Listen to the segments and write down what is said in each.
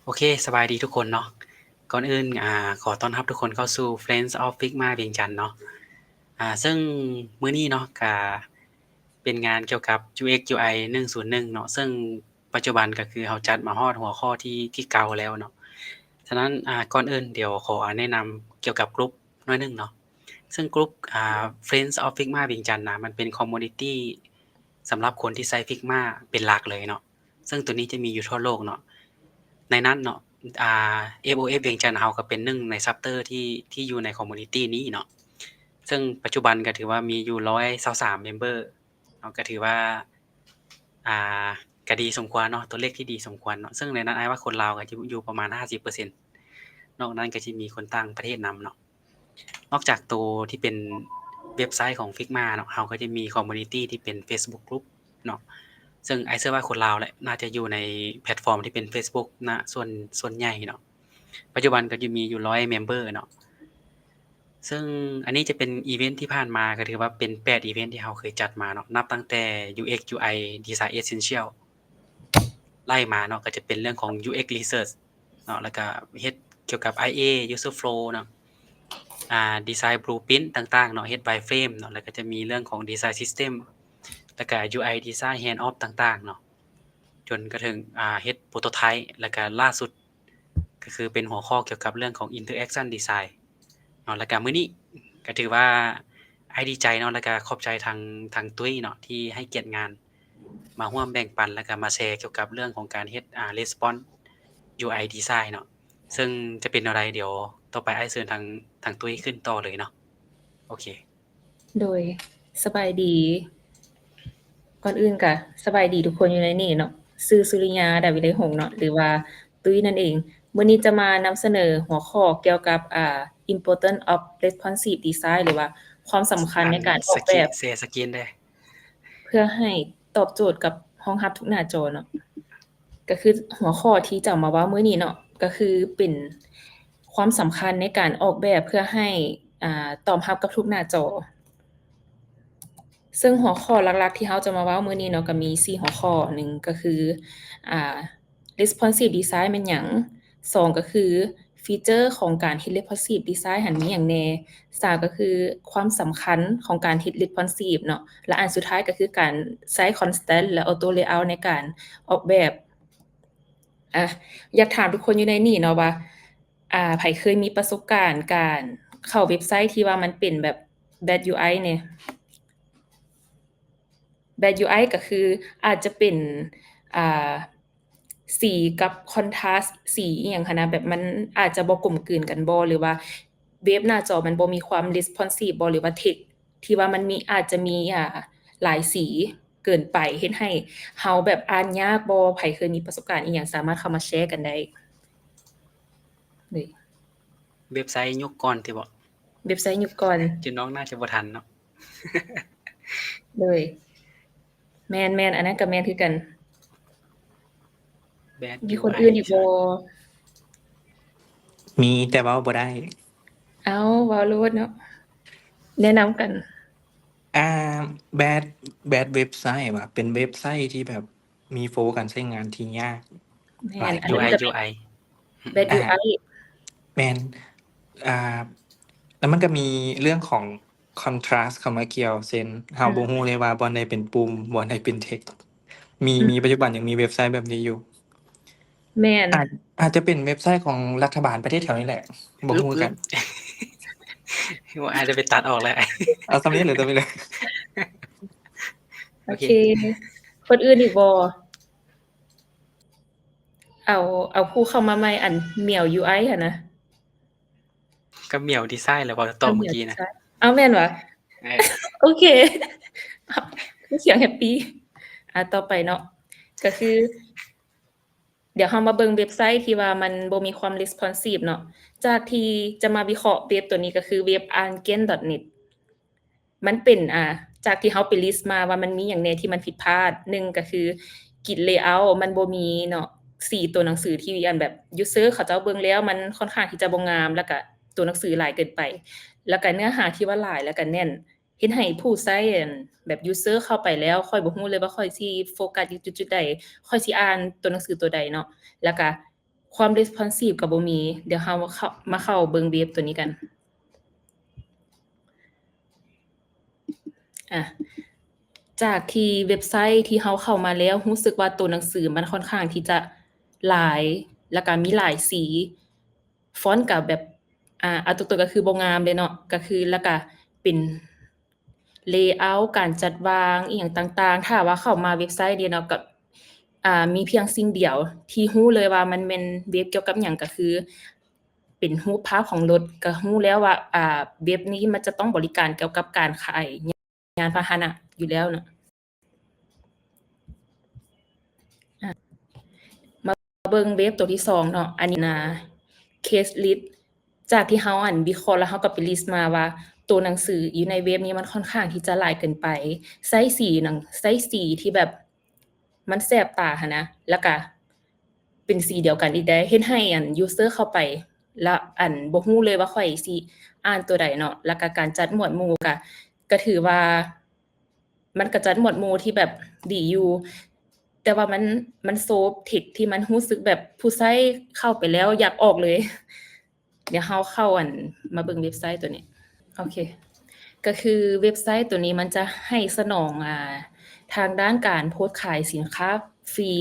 ອເຄ ສະບາຍດີທຸກຄົນເນາະ. ກ່ອນອື່ນ ອາ ຂໍຕ້ອນຮັບທຸກຄົນເຂົ້າສູ່ Friends of Figma ວຽງຈັນເນາະ. ອາ ເຊິ່ງມື້ນີ້ເນາະ ກະເປັນງານກ່ຽວກັບ UX UI ໜຶ່ງສູນໜຶ່ງເນາະ, ເຊິ່ງປັດຈຸບັນກະຄືເຮົາຈັດມາຮອດຫົວຂໍ້ທີ່ ທີ່ເກົ້າແລ້ວເນາະ. ສະນັ້ນ ອາ ກ່ອນອື່ນດຽວຂໍແນະນຳກ່ຽວກັບ group ໜ້ອຍໜຶ່ງເນາະ. ເຊິ່ງ group ອາ Friends of Figma ວຽງຈັນນະ ມັນເປັນ community ສຳລັບຄົນທີ່ໃຊ້ Figma ເປັນຫຼັກເລີຍເນາະ. ເຊິ່ງໂຕນີ້ຈະມີຢູ່ທົ່ວໂລກເນາະ. ໃນນັ້ນເນາະ ອາ FOF ວຽງຈັນເຮົາກໍເປັນໜຶ່ງໃນ chapter ທີ່ ທີ່ຢູ່ໃນ community ນີ້ເນາະ. ເຊິ່ງປັດຈຸບັນກໍຖືວ່າມີຢູ່ຮ້ອຍຊາວສາມ member ເນາະ, ກໍຖືວ່າ ອາ ກໍດີສົມຄວນເນາະ, ຕົວເລກທີ່ດີສົມຄວນເນາະ. ເຊິ່ງໃນນັ້ນອ້າຍວ່າຄົນລາວກໍຈະຢູ່ປະມານຫ້າສິບເປີເຊັນ, ນອກນັ້ນກໍຈະມີຄົນຕ່າງປະເທດນຳເນາະ. ນອກຈາກໂຕທີ່ເປັນເວັບໄຊຂອງ Figma ເນາະ, ເຮົາກໍຈະມີ community ທີ່ເປັນ Facebook group ເນາະ, ເຊິ່ງອ້າຍເຊື່ອວ່າຄົນລາວແຫຼະ ໜ້າຈະຢູ່ໃນແພລດຟອມທີ່ເປັນ Facebook ນະ ສ່ວນ ສ່ວນໃຫຍ່ເນາະ. ປັດຈຸບັນກໍຈະມີຢູ່ຮ້ອຍ member ເນາະ. ເຊິ່ງອັນນີ້ຈະເປັນອີເວັນທີ່ຜ່ານມາ ກໍຖືວ່າເປັນແປດອີເວັນທີ່ເຮົາເຄີຍຈັດມາເນາະ, ນັບຕັ້ງແຕ່ UX UI Design Essential ໄລ່ມາເນາະ, ກໍຈະເປັນເລື່ອງຂອງ UX Research ເນາະ, ແລ້ວກະເຮັດກ່ຽວກັບ IA User Flow ເນາະ, ອາ Design Blueprint ຕ່າງໆເນາະ, ເຮັດ Wireframe ເນາະ, ແລ້ວກໍຈະມີເລື່ອງຂອງ Design System ແລ້ວກະ UI Design Handoff ຕ່າງໆເນາະ, ຈົນກະເຖິງ ອາ ເຮັດ Prototype ແລ້ວກະລ່າສຸດ ກໍຄືເປັນຫົວຂໍ້ກ່ຽວກັບເລື່ອງຂອງ Interaction Design ເນາະ. ແລ້ວກະມື້ນີ້ກໍຖືວ່າອ້າຍດີໃຈເນາະ, ແລ້ວກະຂອບໃຈທາງ ທາງຕຸ້ຍເນາະ ທີ່ໃຫ້ກຽດງານ ມາຮ່ວມແບ່ງປັນ ແລ້ວກະມາແຊກ່ຽວກັບເລື່ອງຂອງການເຮັດ ອາ Response UI Design ເນາະ. ເຊິ່ງຈະເປັນແນວໃດ ດຽວຕໍ່ໄປອ້າຍເຊີນທາງ ທາງຕຸ້ຍຂຶ້ນຕໍ່ເລີຍເນາະ. ໂອເຄ ໂດຍ ສະບາຍດີ. ກ່ອນອື່ນກະສະບາຍດີທຸກຄົນຢູ່ໃນນີ້ເນາະ. ຊື່ ສຸລິຍາ ດາວິໄລຫົງ ເນາະ ຫຼືວ່າຕຸ້ຍນັ້ນເອງ. ມື້ນີ້ຈະມານຳສະເໜີຫົວຂໍ້ກ່ຽວກັບ ອາ Importance of Responsive Design ຫຼືວ່າຄວາມສຳຄັນໃນການອອກແບບ ແຊສະກຣີນເດີ້ ເພື່ອໃຫ້ຕອບໂຈດກັບຮອງຮັບທຸກໜ້າຈໍເນາະ. ກໍຄືຫົວຂໍ້ທີ່ຈະເອົາມາເວົ້າມື້ນີ້ເນາະ ກໍຄືເປັນຄວາມສຳຄັນໃນການອອກແບບເພື່ອໃຫ້ ອາ ຕອບຮັບກັບທຸກໜ້າຈໍ. ເຊິ່ງຫົວຂໍ້ຫຼັກໆທີ່ເຮົາຈະມາເວົ້າມື້ນີ້ເນາະ ກໍມີສີ່ຫົວຂໍ້, ໜຶ່ງກໍຄື ອາ Responsive Design ແມ່ນຫຍັງ, ສອງກໍຄື feature ຂອງການເຮັດ Responsive Design ຫັ້ນມີຫຍັງແດ່, ສາມກໍຄືຄວາມສຳຄັນຂອງການເຮັດ Responsive ເນາະ ແລະ ອັນສຸດທ້າຍກໍຄືການໃຊ້ Constraint ແລະ Auto Layout ໃນການອອກແບບ. ອາ ຢາກຖາມທຸກຄົນຢູ່ໃນນີ້ເນາະວ່າ ອາ ໃຜເຄີຍມີປະສົບການການເຂົ້າເວັບໄຊທີ່ວ່າມັນເປັນແບບ Bad UI ແດ່? Bad UI ກໍຄືອາດຈະເປັນ ອາ ສີກັບ contrast ສີອີ່ຫຍັງຫັ້ນນະ, ແບບມັນອາດຈະບໍ່ກົມກືນກັນບໍ ຫຼືວ່າເວັບໜ້າຈໍມັນບໍ່ມີຄວາມ responsive ບໍ ຫຼືວ່າ text ທີ່ວ່າມັນມີ ອາດຈະມີ ອາ ຫຼາຍສີເກີນໄປ ເຮັດໃຫ້ເຮົາແບບອ່ານຍາກບໍ? ໃຜເຄີຍມີປະສົບການອີ່ຫຍັງ ສາມາດເຂົ້າມາແຊກັນໄດ້. ເວັບໄຊຍຸກກ່ອນຕິບໍ? ເວັບໄຊຍຸກກ່ອນ ຈຸນ້ອງໜ້າຈະບໍ່ທັນເນາະ. ໂດຍ ແມ່ນໆ ອັນນັ້ນກໍແມ່ນຄືກັນ. ມີຄົນອື່ນອີກບໍ່? ມີ ແຕ່ເວົ້າບໍ່ໄດ້. ເອົ້າ ເວົ້າໂລດເນາະ ແນະນຳກັນ. ອາ Bad Bad Website ວ່າເປັນເວັບໄຊທີ່ແບບມີ flow ການໃຊ້ງານທີ່ຍາກ. ແມ່ນ ອັນນີ້ກໍ Bad UI ແມ່ນ. ອາ ແລ້ວມັນກໍມີເລື່ອງຂອງ contrast ເຂົ້າມາກ່ຽວ ເຊັ່ນ ເຮົາບໍ່ຮູ້ເລີຍວ່າບ່ອນໃດເປັນປຸ່ມ ບ່ອນໃດເປັນ text. ມີ ມີ ປັດຈຸບັນຍັງມີເວັບໄຊແບບນີ້ຢູ່. ແມ່ນ ອາດ ອາດຈະເປັນເວັບໄຊຂອງລັດຖະບານປະເທດແຖວນີ້ແຫຼະ ບໍ່ຮູ້ຄືກັນ. ອືມ ອາດຈະໄປຕັດອອກແຫຼະ. ເອົາສ່ຳນີ້ເລີຍ ສ່ຳນີ້ເລີຍ. ໂອເຄ ຄົນອື່ນອີກບໍ່? ເອົາ ເອົາຜູ້ເຂົ້າມາໃໝ່ ອັນໝຽວ UI ຫັ້ນນະ. ກໍໝຽວດີໄຊແຫຼະ ເວົ້າຕໍ່ເມື່ອກີ້ນະ. ເອົາ ແມ່ນຫວາ? ເອີ ໂອເຄ ຄືສຽງແຮັບປີ. ອ່າ ຕໍ່ໄປເນາະ ກໍຄື ດຽວເຮົາມາເບິ່ງເວັບໄຊທີ່ວ່າມັນບໍ່ມີຄວາມ responsive ເນາະ. ຈາກທີ່ຈະມາວິເຄາະເວັບຕົວນີ້ ກໍຄືເວັບ argen.net. ມັນເປັນ ອາ ຈາກທີ່ເຮົາໄປ list ມາວ່າມັນມີຫຍັງແດ່ທີ່ມັນຜິດພາດ. ໜຶ່ງກໍຄື grid layout ມັນບໍ່ມີເນາະ ສີຕົວໜັງສືທີ່ ອັນ ແບບ user ເຂົາເຈົ້າເບິ່ງແລ້ວມັນຄ່ອນຂ້າງທີ່ຈະບໍ່ງາມ ແລ້ວກະຕົວໜັງສືຫຼາຍເກີນໄປ ແລ້ວກະເນື້ອຫາທີ່ວ່າຫຼາຍ ແລ້ວກະແໜ້ນ ເຮັດໃຫ້ຜູ້ໃຊ້ ອັນ ແບບ user ເຂົ້າໄປແລ້ວ ຂ້ອຍບໍ່ຮູ້ເລີຍວ່າຂ້ອຍຊິໂຟກັສຢູ່ຈຸດໆໃດ ຂ້ອຍຊິອ່ານຕົວໜັງສືຕົວໃດເນາະ. ແລ້ວກະ ຄວາມ responsive ກໍບໍ່ມີ. ດຽວເຮົາເຂົ້າ ມາເຂົ້າເບິ່ງເວັບຕົວນີ້ກັນ. ອາ ຈາກທີ່ເວັບໄຊທີ່ເຮົາເຂົ້າມາແລ້ວ ຮູ້ສຶກວ່າໂຕໜັງສືມັນຂ້ອນຂ້າງທີ່ຈະຫຼາຍ ແລ້ວກະມີຫຼາຍສີ ຟອນກະແບບ ອາ ເອົາຕົງໆ ກໍຄືບໍ່ງາມເດ້ເນາະ ກໍຄື ແລ້ວກະເປັນ layout ການຈັດວາງອີ່ຫຍັງຕ່າງໆ. ຖ້າວ່າເຂົ້າມາເວັບໄຊນີ້ເນາະ ກໍ ອາ ມີພຽງສິ່ງດຽວທີ່ຮູ້ເລີຍວ່າມັນແມ່ນເວັບກ່ຽວກັບຫຍັງ ກໍຄືເປັນຮູບພາບຂອງລົດ ກໍຮູ້ແລ້ວວ່າ ອາ ເວັບນີ້ມັນຈະຕ້ອງບໍລິການກ່ຽວກັບການຂາຍຍານພາຫະນະຢູ່ແລ້ວເນາະ. ອາ ມາເບິ່ງເວັບຕົວທີສອງເນາະ ອັນນີ້ນະ case list ຈາກທີ່ເຮົາ ອັນ ວິເຄາະ ແລ້ວເຮົາກໍໄປ list ມາວ່າໂຕໜັງສືຢູ່ໃນເວັບນີ້ມັນຂ້ອນຂ້າງທີ່ຈະຫຼາຍເກີນໄປ ໃຊ້ສີໜັງ ໃຊ້ສີທີ່ແບບມັນແສບຕາຫັ້ນນະ ແລ້ວກະເປັນສີດຽວກັນອີກໄດ໋ ເຮັດໃຫ້ ອັນ user ເຂົ້າໄປ ແລ້ວ ອັນ ບໍ່ຮູ້ເລີຍວ່າຂ້ອຍຊິອ່ານຕົວໃດເນາະ. ແລ້ວກະການຈັດໝວດໝູ່ກະ ກະຖືວ່າ ມັນກະຈັດໝວດໝູ່ທີ່ແບບດີຢູ່ ແຕ່ວ່າມັນ ມັນໂຊເທັກທີ່ມັນຮູ້ສຶກແບບຜູ້ໃຊ້ເຂົ້າໄປແລ້ວຢາກອອກເລີຍ. ດຽວເຮົາເຂົ້າ ອັນ ມາເບິ່ງເວັບໄຊຕົວນີ້. ໂອເຄ ກໍຄືເວັບໄຊຕົວນີ້ມັນຈະໃຫ້ສະໜອງ ອາ ທາງດ້ານການໂພສຂາຍສິນຄ້າຟຣີ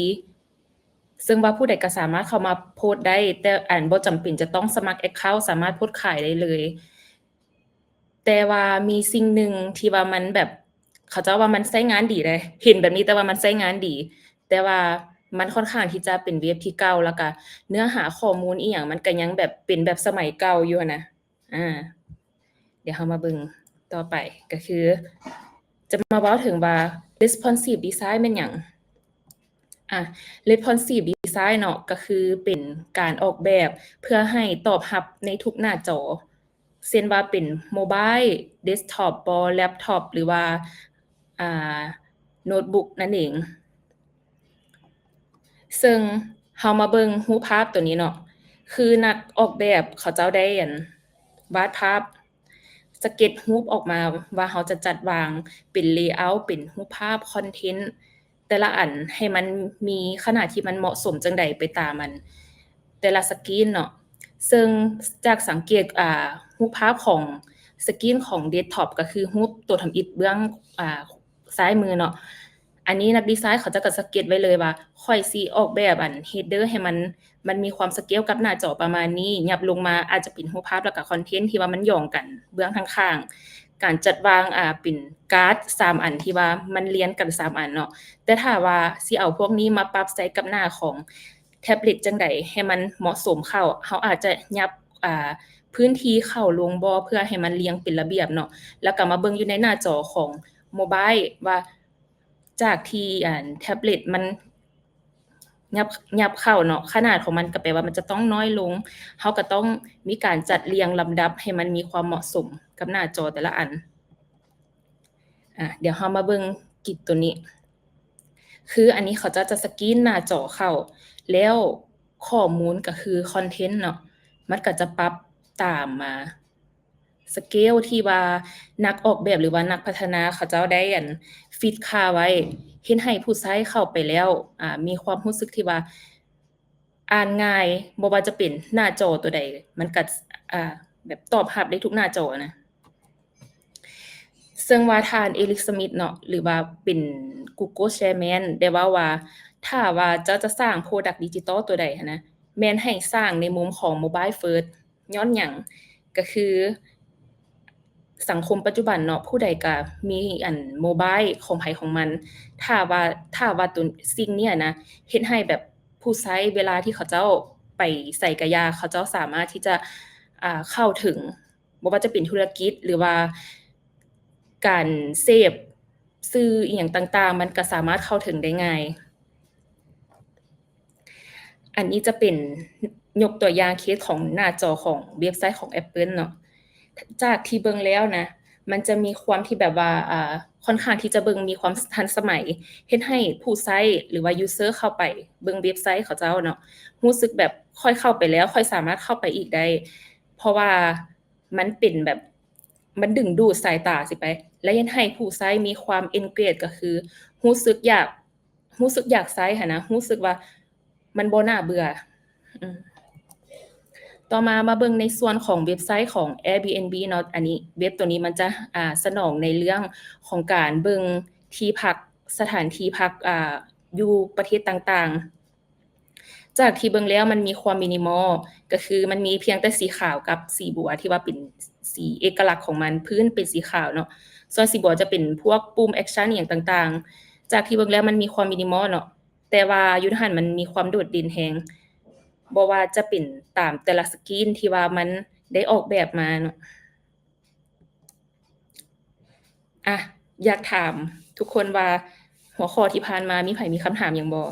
ເຊິ່ງວ່າຜູ້ໃດກໍສາມາດເຂົ້າມາໂພສໄດ້ ແຕ່ ອັນ ບໍ່ຈຳເປັນຈະຕ້ອງສະໝັກ account ສາມາດໂພສຂາຍໄດ້ເລີຍ. ແຕ່ວ່າມີສິ່ງໜຶ່ງທີ່ວ່າມັນແບບ ເຂົາເຈົ້າວ່າມັນໃຊ້ງານດີເດ້ ເຫັນແບບນີ້ແຕ່ວ່າມັນໃຊ້ງານດີ ແຕ່ວ່າມັນຂ້ອນຂ້າງທີ່ຈະເປັນເວັບທີ່ເກົ່າ ແລ້ວກະເນື້ອຫາຂໍ້ມູນອີ່ຫຍັງມັນກະຍັງແບບເປັນແບບສະໄໝເກົ່າຢູ່ຫັ້ນນະ. ອາ ດຽວເຮົາມາເບິ່ງຕໍ່ໄປ ກະຄືຈະມາເວົ້າເຖິງວ່າ responsive design ແມ່ນຫຍັງ? ອາ responsive design ເນາະ ກະຄືເປັນການອອກແບບເພື່ອໃຫ້ຕອບຮັບໃນທຸກໜ້າຈໍ ເຊັ່ນວ່າເປັນ mobile desktop ບໍ laptop ຫຼືວ່າ ອາ notebook ນັ້ນເອງ. ເຊິ່ງເຮົາມາເບິ່ງຮູບພາບຕົວນີ້ເນາະ ຄືນັກອອກແບບເຂົາເຈົ້າໄດ້ ອັນ ວາດພາບ ສະເກັດຮູບອອກມາວ່າເຮົາຈະຈັດວາງເປັນ layout ເປັນຮູບພາບ content ແຕ່ລະອັນໃຫ້ມັນມີຂະໜາດທີ່ມັນເໝາະສົມຈັ່ງໃດໄປຕາມ ອັນ ແຕ່ລະສະກຣີນເນາະ. ເຊິ່ງຈາກສັງເກດ ອາ ຮູບພາບຂອງສະກຣີນຂອງ desktop ກໍຄືຮູບຕົວທຳອິດເບື້ອງ ອາ ຊ້າຍມືເນາະ ອັນນີ້ນັກດີໄຊເຂົາເຈົ້າກໍສະເກັດໄວ້ເລີຍວ່າ ຂ້ອຍຊິອອກແບບ ອັນ header ໃຫ້ມັນ ມັນມີຄວາມສະເກວກັບໜ້າຈໍປະມານນີ້ ຫຍັບລົງມາອາດຈະເປັນຮູບພາບ ແລ້ວກໍ content ທີ່ວ່າມັນຫຍ້ອງກັນເບື້ອງຂ້າງໆ ການຈັດວາງ ອາ ເປັນກາດສາມອັນທີ່ວ່າມັນລຽນກັນສາມອັນເນາະ. ແຕ່ຖ້າວ່າຊິເອົາພວກນີ້ມາປັບໃສ່ກັບໜ້າຂອງແທັບເລັດຈັ່ງໃດໃຫ້ມັນເໝາະສົມເຂົ້າ ເຮົາອາດຈະຫຍັບ ອາ ພື້ນທີ່ເຂົ້າລົງບໍ ເພື່ອໃຫ້ມັນລຽງເປັນລະບຽບເນາະ ແລ້ວກໍມາເບິ່ງຢູ່ໃນໜ້າຈໍຂອງ mobile ວ່າ ຈາກທີ່ ອັນ ແທັບເລັດມັນຫຍັບ ຫຍັບເຂົ້າເນາະ ຂະໜາດຂອງມັນກໍແປວ່າມັນຈະຕ້ອງນ້ອຍລົງ ເຮົາກໍຕ້ອງມີການຈັດລຽງລຳດັບໃຫ້ມັນມີຄວາມເໝາະສົມກັບໜ້າຈໍແຕ່ລະອັນ. ອາ ດຽວເຮົາມາເບິ່ງກິດຕົວນີ້ ຄືອັນນີ້ເຂົາເຈົ້າຈະສະກຣີນໜ້າຈໍເຂົ້າ ແລ້ວຂໍ້ມູນກໍຄື content ເນາະ ມັນກໍຈະປັບຕາມມາ ສະເກວທີ່ວ່ານັກອອກແບບ ຫຼືວ່ານັກພັດທະນາເຂົາເຈົ້າໄດ້ ອັນ ຟິດຄ່າໄວ້ ເຮັດໃຫ້ຜູ້ໃຊ້ເຂົ້າໄປແລ້ວ ອາ ມີຄວາມຮູ້ສຶກທີ່ວ່າອ່ານງ່າຍ ບໍ່ວ່າຈະເປັນໜ້າຈໍຕົວໃດ ມັນກະ ອາ ແບບຕອບຮັບໄດ້ທຸກໜ້າຈໍນະ. ເຊິ່ງວ່າທ່ານ Eric Schmidt ເນາະ ຫຼືວ່າເປັນ Google Chairman ໄດ້ເວົ້າວ່າ ຖ້າວ່າເຈົ້າຈະສ້າງ Product Digital ຕົວໃດຫັ້ນນະ ແມ່ນໃຫ້ສ້າງໃນມຸມຂອງ Mobile First ຍ້ອນຫຍັງ? ກະຄືສັງຄົມປັດຈຸບັນເນາະ ຜູ້ໃດກະມີອັນ mobile ຂອງໃຜຂອງມັນ ຖ້າວ່າ ຖ້າວ່າຕົວສິ່ງນີ້ນະ ເຮັດໃຫ້ແບບຜູ້ໃຊ້ເວລາທີ່ເຂົາເຈົ້າໄປໃສກະຢ່າ ເຂົາເຈົ້າສາມາດທີ່ຈະ ອາ ເຂົ້າເຖິງ ບໍ່ວ່າຈະເປັນທຸລະກິດ ຫຼືວ່າການເສບສື່ອີ່ຫຍັງຕ່າງໆ ມັນກະສາມາດເຂົ້າເຖິງໄດ້ງ່າຍ. ອັນນີ້ຈະເປັນ ຍົກຕົວຢ່າງເຄສຂອງໜ້າຈໍຂອງເວັບໄຊຂອງ Apple ເນາະ ຈາກທີ່ເບິ່ງແລ້ວນະ ມັນຈະມີຄວາມທີ່ແບບວ່າ ອາ ຂ້ອນຂ້າງທີ່ຈະເບິ່ງມີຄວາມທັນສະໄໝ ເຮັດໃຫ້ຜູ້ໃຊ້ ຫຼືວ່າ user ເຂົ້າໄປເບິ່ງເວັບໄຊເຂົາເຈົ້າເນາະ ຮູ້ສຶກແບບ ຂ້ອຍເຂົ້າໄປແລ້ວ ຂ້ອຍສາມາດເຂົ້າໄປອີກໄດ້ ເພາະວ່າມັນເປັນແບບ ມັນດຶງດູດສາຍຕາຊິໄປ ແລະ ເຮັດໃຫ້ຜູ້ໃຊ້ມີຄວາມ engage ກໍຄື ຮູ້ສຶກຢາກ ຮູ້ສຶກຢາກໃຊ້ຫັ້ນນະ ຮູ້ສຶກວ່າມັນບໍ່ໜ້າເບື່ອ. ອືມ ຕໍ່ມາ ມາເບິ່ງໃນສ່ວນຂອງເວັບໄຊຂອງ Airbnb ເນາະ. ອັນນີ້ ເວັບຕົວນີ້ມັນຈະ ອ່າ ສະໜອງໃນເລື່ອງຂອງການເບິ່ງທີ່ພັກ ສະຖານທີ່ພັກ ອ່າ ຢູ່ປະເທດຕ່າງໆ. ຈາກທີ່ເບິ່ງແລ້ວມັນມີຄວາມມິນິມອລ ກໍຄືມັນມີພຽງແຕ່ສີຂາວກັບສີບົວທີ່ວ່າເປັນສີເອກະລັກຂອງມັນ, ພື້ນເປັນສີຂາວເນາະ, ສ່ວນສີບົວຈະເປັນພວກປຸ່ມແອັກຊັນອີ່ຫຍັງຕ່າງໆ. ຈາກທີ່ເບິ່ງແລ້ວມັນມີຄວາມມິນິມອລເນາະ, ແຕ່ວ່າຢູ່ໃນຫັ້ນມັນມີຄວາມໂດດເດັ່ນແຮງ, ບໍ່ວ່າຈະເປັນຕາມແຕ່ລະສະກຣີນທີ່ວ່າມັນໄດ້ອອກແບບມາເນາະ. ອ່ະ ຢາກຖາມທຸກຄົນວ່າ ຫົວຂໍ້ທີ່ຜ່ານມາມີໃຜມີຄຳຖາມຫຍັງບໍ່?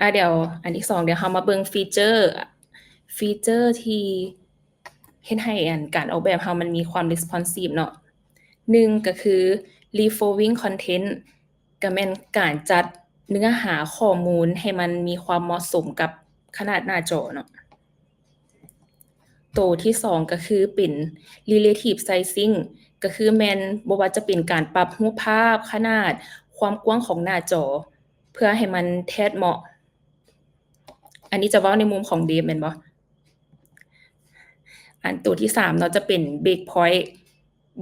ອ່ະ ດຽວ ອັນທີສອງ ດຽວເຮົາມາເບິ່ງຟີເຈີ ຟີເຈີທີ່ເຮັດໃຫ້ອັນການອອກແບບເຮົາມັນມີຄວາມ responsive ເນາະ. ໜຶ່ງ ກໍຄື reflowing content ກໍແມ່ນການຈັດເນື້ອຫາຂໍ້ມູນໃຫ້ມັນມີຄວາມເໝາະສົມກັບຂະໜາດໜ້າຈໍເນາະ. ໂຕທີສອງກໍຄືເປັນ relative sizing ກໍຄືແມ່ນບໍ່ວ່າຈະເປັນການປັບຮູບພາບ, ຂະໜາດ, ຄວາມກວ້າງຂອງໜ້າຈໍ ເພື່ອໃຫ້ມັນແທດເໝາະ. ອັນນີ້ຈະເວົ້າໃນມຸມຂອງ Dev ແມ່ນບໍ່? ອັນໂຕທີສາມເນາະ ຈະເປັນ break point.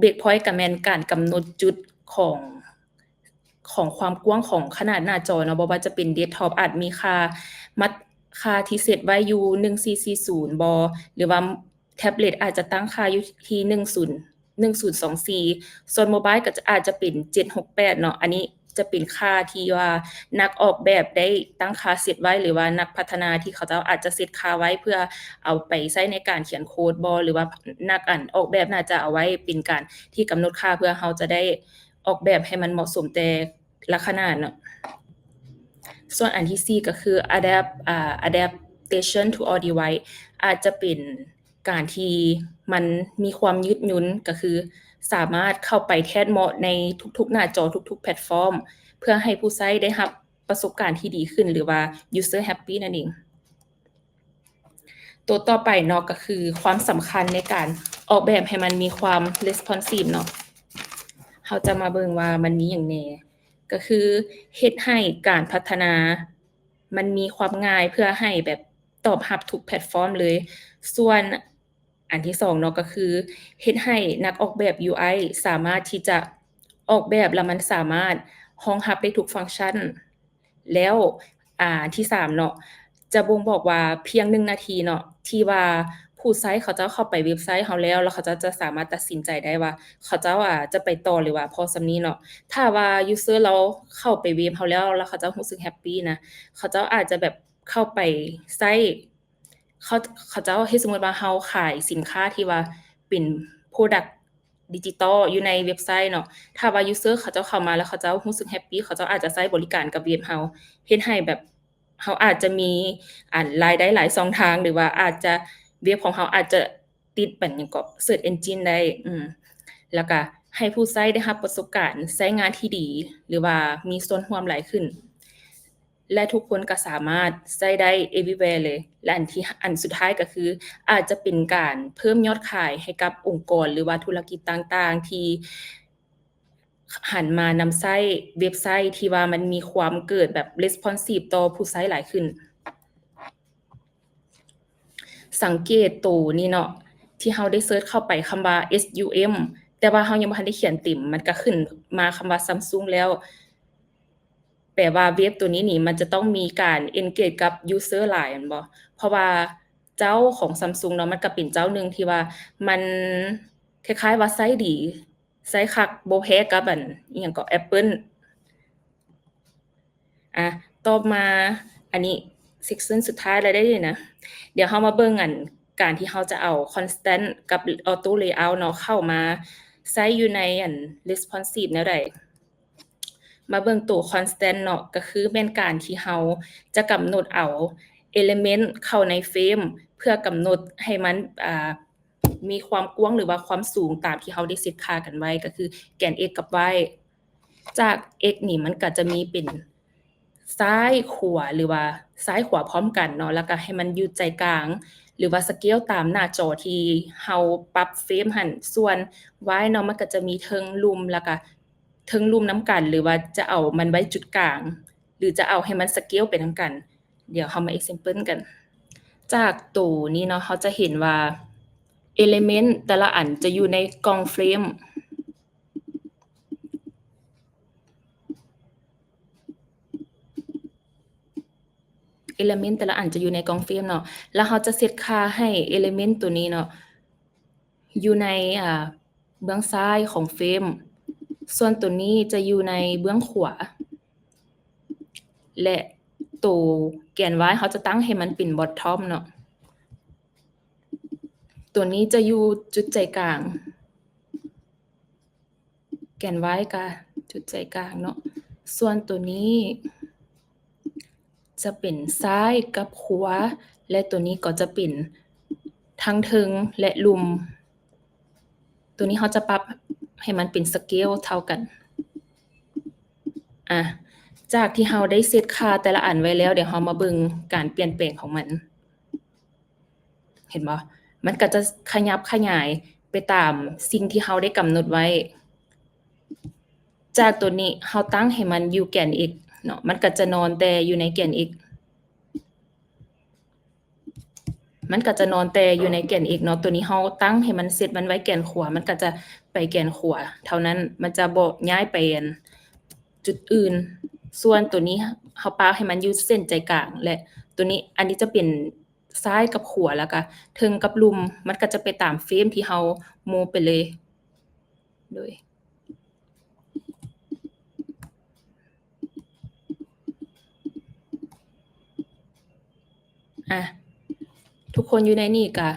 Break point ກໍແມ່ນການກຳນົດຈຸດຂອງ ຂອງຄວາມກວ້າງຂອງຂະໜາດໜ້າຈໍເນາະ, ບໍ່ວ່າຈະເປັນ desktop ອາດມີຄ່າ ມັດ ຄ່າທີ່ເຊັດໄວ້ຢູ່ໜຶ່ງສີ່ສີ່ສູນບໍ ຫຼືວ່າ tablet ອາດຈະຕັ້ງຄ່າຢູ່ທີ່ໜຶ່ງສູນ ໜຶ່ງສູນສອງສີ່, ສ່ວນ mobile ກໍຈະ ອາດຈະເປັນເຈັດຫົກແປດເນາະ. ອັນນີ້ຈະເປັນຄ່າທີ່ວ່ານັກອອກແບບໄດ້ຕັ້ງຄ່າເຊັດໄວ້ ຫຼືວ່ານັກພັດທະນາທີ່ເຂົາເຈົ້າອາດຈະເຊັດຄ່າໄວ້ເພື່ອເອົາໄປໃຊ້ໃນການຂຽນໂຄດບໍ ຫຼືວ່ານັກອັນອອກແບບໜ້າຈະເອົາໄວ້ເປັນການທີ່ກຳນົດຄ່າ ເພື່ອເຮົາຈະໄດ້ ອອກແບບໃຫ້ມັນເໝາະສົມແຕ່ລະຂະໜາດເນາະ. ສ່ວນອັນທີສີ່ກໍຄື adapt ອ່າ adaptation to all device ອາດຈະເປັນການທີ່ມັນມີຄວາມຍືດຫຍຸ່ນ ກໍຄືສາມາດເຂົ້າໄປແທດເໝາະໃນທຸກໆໜ້າຈໍ ທຸກໆແພລດຟອມ ເພື່ອໃຫ້ຜູ້ໃຊ້ໄດ້ຮັບປະສົບການທີ່ດີຂຶ້ນ ຫຼືວ່າ user happy ນັ້ນເອງ. ຕົວຕໍ່ໄປເນາະ ກໍຄືຄວາມສຳຄັນໃນການອອກແບບໃຫ້ມັນມີຄວາມ responsive ເນາະ. ເຮົາຈະມາເບິ່ງວ່າມັນມີຫຍັງແດ່ ກໍຄືເຮັດໃຫ້ການພັດທະນາມັນມີຄວາມງ່າຍ ເພື່ອໃຫ້ແບບຕອບຮັບທຸກແພລດຟອມເລີຍ. ສ່ວນອັນທີສອງເນາະ ກໍຄືເຮັດໃຫ້ນັກອອກແບບ UI ສາມາດທີ່ຈະອອກແບບ ແລ້ວມັນສາມາດຮອງຮັບໄດ້ທຸກຟັງຊັນ. ແລ້ວ ອ່າ ທີສາມເນາະ ຈະບົ່ງບອກວ່າພຽງໜຶ່ງນາທີເນາະ ທີ່ວ່າຜູ້ໃຊ້ເຂົາເຈົ້າເຂົ້າໄປເວັບໄຊເຮົາແລ້ວ ແລ້ວເຂົາເຈົ້າຈະສາມາດຕັດສິນໃຈໄດ້ວ່າເຂົາເຈົ້າ ອາ ຈະໄປຕໍ່ ຫຼືວ່າພໍສ່ຳນີ້ເນາະ. ຖ້າວ່າ user ລາວເຂົ້າໄປເວັບເຮົາແລ້ວ ແລ້ວເຂົາເຈົ້າຮູ້ສຶກ happy ນະ ເຂົາເຈົ້າອາດຈະແບບເຂົ້າໄປໃຊ້ ເຂົາ ເຂົາເຈົ້າ ເຮັດສົມມຸດວ່າເຮົາຂາຍສິນຄ້າທີ່ວ່າເປັນ product digital ຢູ່ໃນເວັບໄຊເນາະ, ຖ້າວ່າ user ເຂົາເຈົ້າເຂົ້າມາແລ້ວເຂົາເຈົ້າຮູ້ສຶກ happy ເຂົາເຈົ້າອາດຈະໃຊ້ບໍລິການກັບເວັບເຮົາ ເຮັດໃຫ້ແບບເຮົາອາດຈະມີ ອັນ ລາຍໄດ້ຫຼາຍຊ່ອງທາງ ຫຼືວ່າອາດຈະ ເວັບຂອງເຮົາອາດຈະຕິດ ອັນ ຫຍັງເກາະ search engine ໄດ້ ອືມ ແລ້ວກະໃຫ້ຜູ້ໃຊ້ໄດ້ຮັບປະສົບການໃຊ້ງານທີ່ດີ ຫຼືວ່າມີສ່ວນຮ່ວມຫຼາຍຂຶ້ນ. ແລະ ທຸກຄົນກໍສາມາດໃຊ້ໄດ້ everywhere ເລີຍ. ແລະ ອັນທີ່ ອັນສຸດທ້າຍກໍຄື ອາດຈະເປັນການເພີ່ມຍອດຂາຍໃຫ້ກັບອົງກອນ ຫຼືວ່າທຸລະກິດຕ່າງໆ ທີ່ຫັນມານຳໃຊ້ເວັບໄຊທີ່ວ່າມັນມີຄວາມເກີດແບບ responsive ຕໍ່ຜູ້ໃຊ້ຫຼາຍຂຶ້ນ. ສັງເກດໂຕນີ້ເນາະ ທີ່ເຮົາໄດ້ເສີດເຂົ້າໄປຄຳວ່າ SUM ແຕ່ວ່າເຮົາຍັງບໍ່ທັນໄດ້ຂຽນເຕັມ ມັນກໍຂຶ້ນມາຄຳວ່າ Samsung ແລ້ວ. ແປວ່າເວັບໂຕນີ້ນີ້ ມັນຈະຕ້ອງມີການ engage ກັບ user ຫຼາຍແມ່ນບໍ່? ເພາະວ່າເຈົ້າຂອງ Samsung ເນາະ ມັນກໍເປັນເຈົ້າໜຶ່ງທີ່ວ່າມັນຄ້າຍໆວ່າໃຊ້ດີ ໃຊ້ຄັກ ບໍ່ແພ້ກັບ ອັນ ອີ່ຫຍັງເກາະ Apple. ອ່ະ ຕໍ່ມາ ອັນນີ້ section ສຸດທ້າຍແລ້ວເດ້ນະ. ດຽວເຮົາມາເບິ່ງ ອັນ ການທີ່ເຮົາຈະເອົາ constant ກັບ auto layout ເນາະ ເຂົ້າມາໃຊ້ຢູ່ໃນ ອັນ responsive ແນວໃດ. ມາເບິ່ງໂຕ constant ເນາະ ກໍຄືແມ່ນການທີ່ເຮົາຈະກຳນົດເອົາ element ເຂົ້າໃນ frame ເພື່ອກຳນົດໃຫ້ມັນ ອ່າ ມີຄວາມກວ້າງ ຫຼືວ່າຄວາມສູງຕາມທີ່ເຮົາໄດ້ເຊັດຄ່າກັນໄວ້ ກໍຄືແກນ x ກັບ y. ຈາກ x ນີ້ມັນກໍຈະມີເປັນຊ້າຍຂວາ ຫຼືວ່າຊ້າຍຂວາພ້ອມກັນເນາະ ແລ້ວກໍໃຫ້ມັນຢູ່ໃຈກາງ ຫຼືວ່າ scale ຕາມໜ້າຈໍທີ່ເຮົາປັບ frame ຫັ້ນ. ສ່ວນ y ເນາະ ມັນກໍຈະມີເທິງລຸ່ມ ແລ້ວກໍເທິງລຸ່ມນຳກັນ ຫຼືວ່າຈະເອົາມັນໄວ້ຈຸດກາງ ຫຼືຈະເອົາໃຫ້ມັນ scale ໄປນຳກັນ. ດຽວເຮົາມາ example ກັນ. ຈາກໂຕນີ້ເນາະ ເຮົາຈະເຫັນວ່າ element ແຕ່ລະອັນຈະຢູ່ໃນກ່ອງ frame. element ແຕ່ລະອັນຈະຢູ່ໃນກ່ອງ frame ເນາະ ແລ້ວເຮົາຈະເຊັດຄ່າໃຫ້ element ໂຕນີ້ເນາະ ຢູ່ໃນ ອ່າ ເບື້ອງຊ້າຍຂອງ frame ສ່ວນໂຕນີ້ຈະຢູ່ໃນເບື້ອງຂວາ ແລະ ໂຕແກນ y ເຮົາຈະຕັ້ງໃຫ້ມັນເປັນ bottom ເນາະ ໂຕນີ້ຈະຢູ່ຈຸດໃຈກາງ ແກນ y ກະຈຸດໃຈກາງເນາະ ສ່ວນໂຕນີ້ຈະເປັນຊ້າຍກັບຂວາ ແລະ ໂຕນີ້ກໍຈະເປັນທັງເທິງ ແລະ ລຸ່ມ. ໂຕນີ້ເຮົາຈະປັບໃຫ້ມັນເປັນ scale ເທົ່າກັນ. ອາ ຈາກທີ່ເຮົາໄດ້ເຊັດຄ່າແຕ່ລະອັນໄວ້ແລ້ວ ດຽວເຮົາມາເບິ່ງການປ່ຽນແປງຂອງມັນ. ເຫັນບໍ່? ມັນກໍຈະຂະຫຍັບຂະຫຍາຍໄປຕາມສິ່ງທີ່ເຮົາໄດ້ກຳນົດໄວ້. ຈາກໂຕນີ້ເຮົາຕັ້ງໃຫ້ມັນຢູ່ແກນ x ເນາະ ມັນກໍຈະນອນແຕ່ຢູ່ໃນແກນ x ມັນກໍຈະນອນແຕ່ຢູ່ໃນແກນ x ເນາະ. ໂຕນີ້ເຮົາຕັ້ງໃຫ້ມັນ set ມັນໄວ້ແກນຂວາ ມັນກໍຈະໄປແກນຂວາເທົ່ານັ້ນ ມັນຈະບໍ່ຍ້າຍໄປອັນຈຸດອື່ນ. ສ່ວນໂຕນີ້ເຮົາປະໃຫ້ມັນຢູ່ເສັ້ນໃຈກາງ ແລະ ໂຕນີ້ ອັນນີ້ຈະເປັນ ຊ້າຍກັບຂວາ ແລ້ວກະເທິງກັບລຸ່ມ ມັນກະຈະໄປຕາມ frame ທີ່ເຮົາ move ໄປເລີຍ. ໂດຍ ອາ ທຸກຄົນຢູ່ໃນນີ້ກະ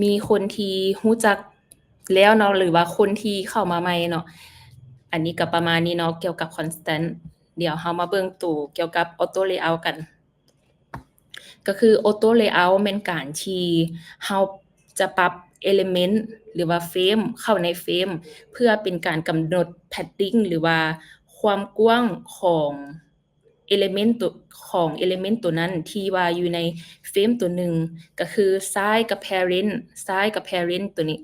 ມີຄົນທີ່ຮູ້ຈັກແລ້ວເນາະ ຫຼືວ່າຄົນທີ່ເຂົ້າມາໃໝ່ເນາະ. ອັນນີ້ກະປະມານນີ້ເນາະ ກ່ຽວກັບ constant. ດຽວເຮົາມາເບິ່ງໂຕກ່ຽວກັບ auto layout ກັນ. ກໍຄື auto layout ແມ່ນການທີ່ເຮົາຈະປັບ element ຫຼືວ່າ frame ເຂົ້າໃນ frame ເພື່ອເປັນການກຳນົດ padding ຫຼືວ່າຄວາມກວ້າງຂອງ element ໂຕ ຂອງ element ໂຕນັ້ນທີ່ວ່າຢູ່ໃນ frame ໂຕໜຶ່ງ ກໍຄືຊ້າຍກັບ parent ຊ້າຍກັບ parent ໂຕນີ້.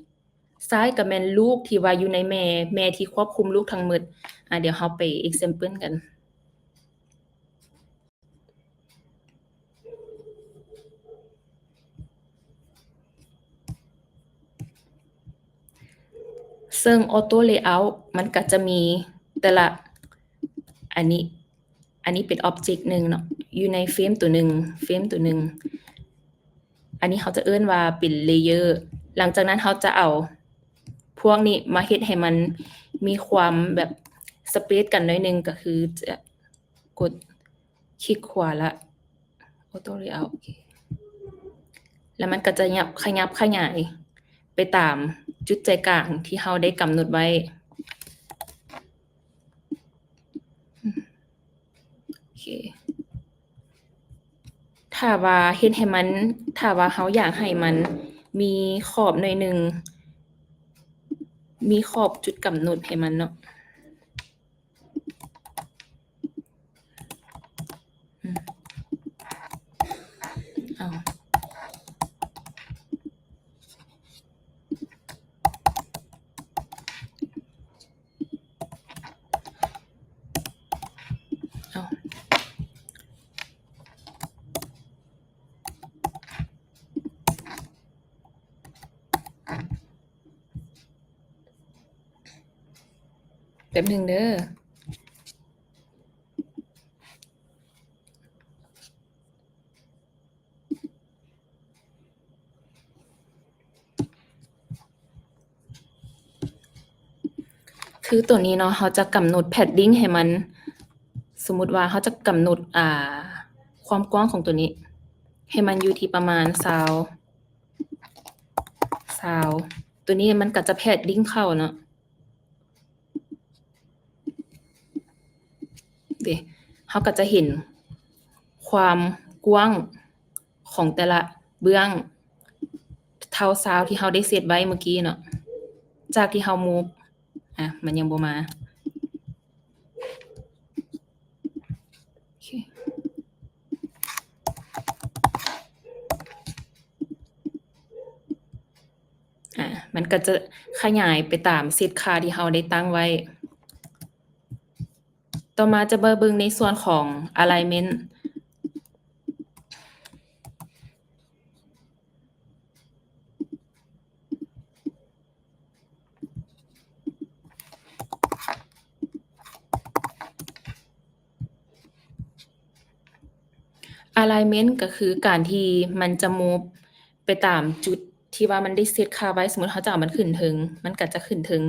ຊ້າຍກໍແມ່ນລູກທີ່ວ່າຢູ່ໃນແມ່ ແມ່ທີ່ຄວບຄຸມລູກທັງໝົດ. ອາ ດຽວເຮົາໄປ example ກັນ. ເຊິ່ງ auto layout ມັນກໍຈະມີແຕ່ລະ ອັນນີ້ ອັນນີ້ເປັນ object ໜຶ່ງເນາະ ຢູ່ໃນ frame ໂຕໜຶ່ງ frame ໂຕໜຶ່ງ. ອັນນີ້ເຮົາຈະເອີ້ນວ່າເປັນ layer. ຫຼັງຈາກນັ້ນເຮົາຈະເອົາພວກນີ້ມາເຮັດໃຫ້ມັນມີຄວາມແບບ space ກັນໜ້ອຍໜຶ່ງ ກໍຄືຈະກົດຄລິກຂວາ ແລ້ວ auto layout ໂອເຄ ແລ້ວມັນກໍຈະຫຍັບ ຂະຫຍັບຂະຫຍາຍໄປຕາມຈຸດໃຈກາງທີ່ເຮົາໄດ້ກຳນົດໄວ້. ໂອເຄ ຖ້າວ່າເຮັດໃຫ້ມັນ ຖ້າວ່າເຮົາຢາກໃຫ້ມັນມີຂອບໜ້ອຍໜຶ່ງ ມີຂອບຈຸດກຳນົດໃຫ້ມັນເນາະ. ອືມ ເອົາ ເອົາ ແປັບໜຶ່ງເດີ. ຄືໂຕນີ້ເນາະ ເຮົາຈະກຳນົດ padding ໃຫ້ມັນ ສົມມຸດວ່າເຮົາຈະກຳນົດ ອ່າ ຄວາມກວ້າງຂອງໂຕນີ້ ໃຫ້ມັນຢູ່ທີ່ປະມານຊາວ ຊາວ ໂຕນີ້ມັນກໍຈະ padding ເຂົ້າເນາະ. ເດ ເຮົາກໍຈະເຫັນຄວາມກວ້າງຂອງແຕ່ລະເບື້ອງເທົ່າຊາວທີ່ເຮົາໄດ້ເຊັດໄວ້ເມື່ອກີ້ເນາະ ຈາກທີ່ເຮົາ move ອະ ມັນຍັງບໍ່ມາ ໂອເຄ. ອາ ມັນກໍຈະຂະຫຍາຍໄປຕາມເຊັດຄ່າທີ່ເຮົາໄດ້ຕັ້ງໄວ້. ຕໍ່ມາຈະມາເບິ່ງໃນສ່ວນຂອງ alignment. alignment ກໍຄືການທີ່ມັນຈະ move ໄປຕາມຈຸດທີ່ວ່າມັນໄດ້ເຊັດຄ່າໄວ້. ສົມມຸດເຮົາຈະເອົາມັນຂຶ້ນເທິງ ມັນກໍຈະຂຶ້ນເທິງ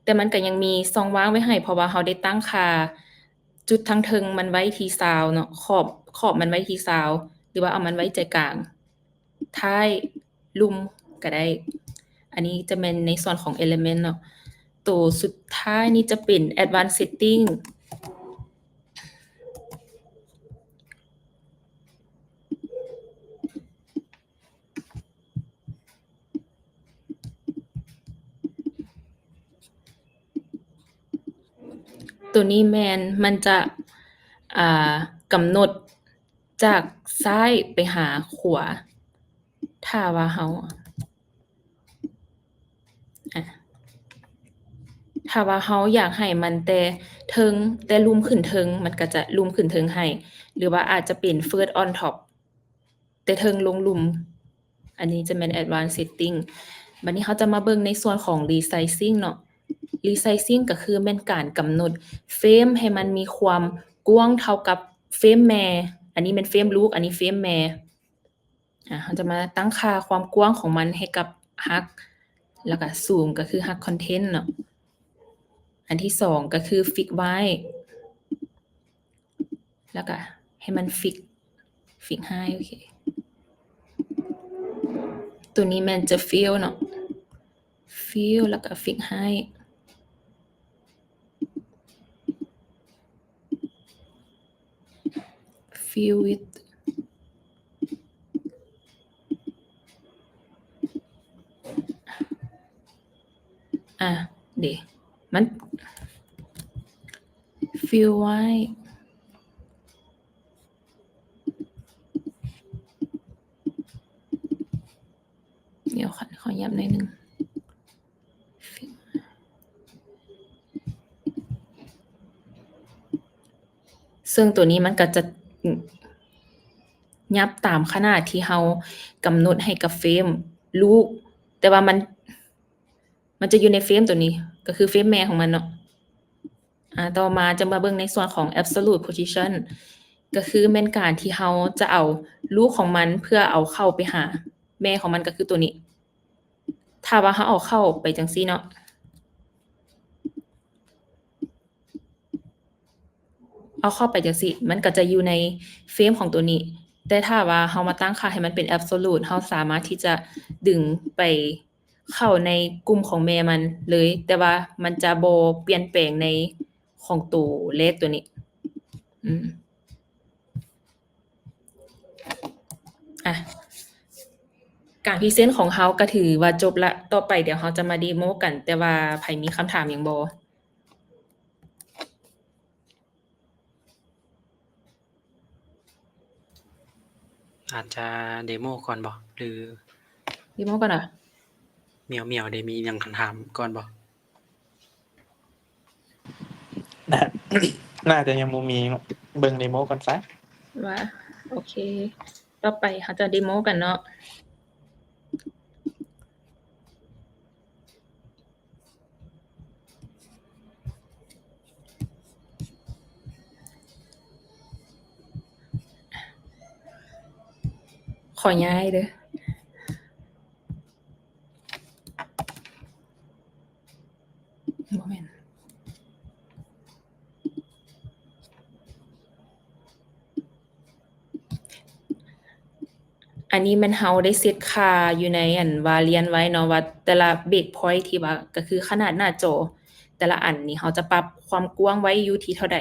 ແຕ່ມັນກໍຍັງມີຊ່ອງວ່າງໄວ້ໃຫ້ ເພາະວ່າເຮົາໄດ້ຕັ້ງຄ່າຈຸດທາງເທິງມັນໄວ້ທີ່ຊາວເນາະ ຂອບ ຂອບມັນໄວ້ທີ່ຊາວ ຫຼືວ່າເອົາມັນໄວ້ໃຈກາງ ທ້າຍລຸ່ມກໍໄດ້. ອັນນີ້ຈະແມ່ນໃນສ່ວນຂອງ alignment ເນາະ. ໂຕສຸດທ້າຍນີ້ຈະເປັນ advanced setting. ໂຕນີ້ແມ່ນມັນຈະ ອ່າ ກຳນົດຈາກຊ້າຍໄປຫາຂວາ. ຖ້າວ່າເຮົາ ອາ ຖ້າວ່າເຮົາຢາກໃຫ້ມັນແຕ່ເທິງ ແຕ່ລຸ່ມຂຶ້ນເທິງ ມັນກໍຈະລຸ່ມຂຶ້ນເທິງໃຫ້ ຫຼືວ່າອາດຈະເປັນ first on top ແຕ່ເທິງລົງລຸ່ມ. ອັນນີ້ຈະແມ່ນ advanced setting. ບັດນີ້ເຮົາຈະມາເບິ່ງໃນສ່ວນຂອງ resizing ເນາະ. Resizing ກໍຄືແມ່ນການກຳນົດເຟຣມໃຫ້ມັນມີຄວາມກວ້າງເທົ່າກັບເຟຣມແມ່. ອັນນີ້ແມ່ນເຟຣມລູກ ອັນນີ້ເຟຣມແມ່. ອາ ເຮົາຈະມາຕັ້ງຄ່າຄວາມກວ້າງຂອງມັນໃຫ້ກັບຮັກ ແລ້ວກະ zoom ກໍຄືຮັກ content ເນາະ. ອັນທີສອງກໍຄື fix wide ແລ້ວກະໃຫ້ມັນ fix fix height ໂອເຄ. ໂຕນີ້ແມ່ນຈະ fill ເນາະ fill ແລ້ວກະ fix height fill width ອາ ເດ ມັນ fill wide ດຽວ ຂໍ ຂໍຫຍັບໜ້ອຍໜຶ່ງ. ເຊິ່ງໂຕນີ້ມັນກໍຈະຫຍັບຕາມຂະໜາດທີ່ເຮົາກຳນົດໃຫ້ກັບເຟຣມລູກ ແຕ່ວ່າມັນ ມັນຈະຢູ່ໃນເຟຣມໂຕນີ້ ກໍຄືເຟຣມແມ່ຂອງມັນເນາະ. ອາ ຕໍ່ມາຈະມາເບິ່ງໃນສ່ວນຂອງ absolute position ກໍຄືແມ່ນການທີ່ເຮົາຈະເອົາລູກຂອງມັນເພື່ອເອົາເຂົ້າໄປຫາແມ່ຂອງມັນ ກໍຄືໂຕນີ້. ຖ້າວ່າເຮົາເອົາເຂົ້າໄປຈັ່ງຊີ້ເນາະ ເອົາເຂົ້າໄປຈັ່ງຊີ້ ມັນກໍຈະຢູ່ໃນເຟຣມຂອງໂຕນີ້. ແຕ່ຖ້າວ່າເຮົາມາຕັ້ງຄ່າໃຫ້ມັນເປັນ absolute ເຮົາສາມາດທີ່ຈະດຶງໄປເຂົ້າໃນກຸ່ມຂອງແມ່ມັນເລີຍ ແຕ່ວ່າມັນຈະບໍ່ປ່ຽນແປງໃນຂອງໂຕແລກໂຕນີ້. ອືມ ອະ ການພຣີເຊັນຂອງເຮົາກໍຖືວ່າຈົບລະ. ຕໍ່ໄປດຽວເຮົາຈະມາເດໂມກັນ ແຕ່ວ່າໃຜມີຄຳຖາມຫຍັງບໍ່? ອາດຈະເດໂມກ່ອນບໍ່ ຫຼື ເດໂມກ່ອນຫວາ? ໝຽວໆ ເດ ມີຫຍັງຄຳຖາມກ່ອນບໍ່? ໜ້າ ໜ້າຈະຍັງບໍ່ມີ ເບິ່ງເດໂມກ່ອນຊະ. ວ່າ ໂອເຄ ຕໍ່ໄປເຮົາຈະເດໂມກັນເນາະ. ຂໍຍ້າຍເດີ້. ບໍ່ແມ່ນ. ອັນນີ້ແມ່ນເຮົາໄດ້ເຊັດຄ່າຢູ່ໃນອັນ variant ໄວ້ເນາະ ວ່າແຕ່ລະ break point ທີ່ວ່າ ກໍຄືຂະໜາດໜ້າຈໍແຕ່ລະອັນນີ້ ເຮົາຈະປັບຄວາມກວ້າງໄວ້ຢູ່ທີ່ເທົ່າໃດ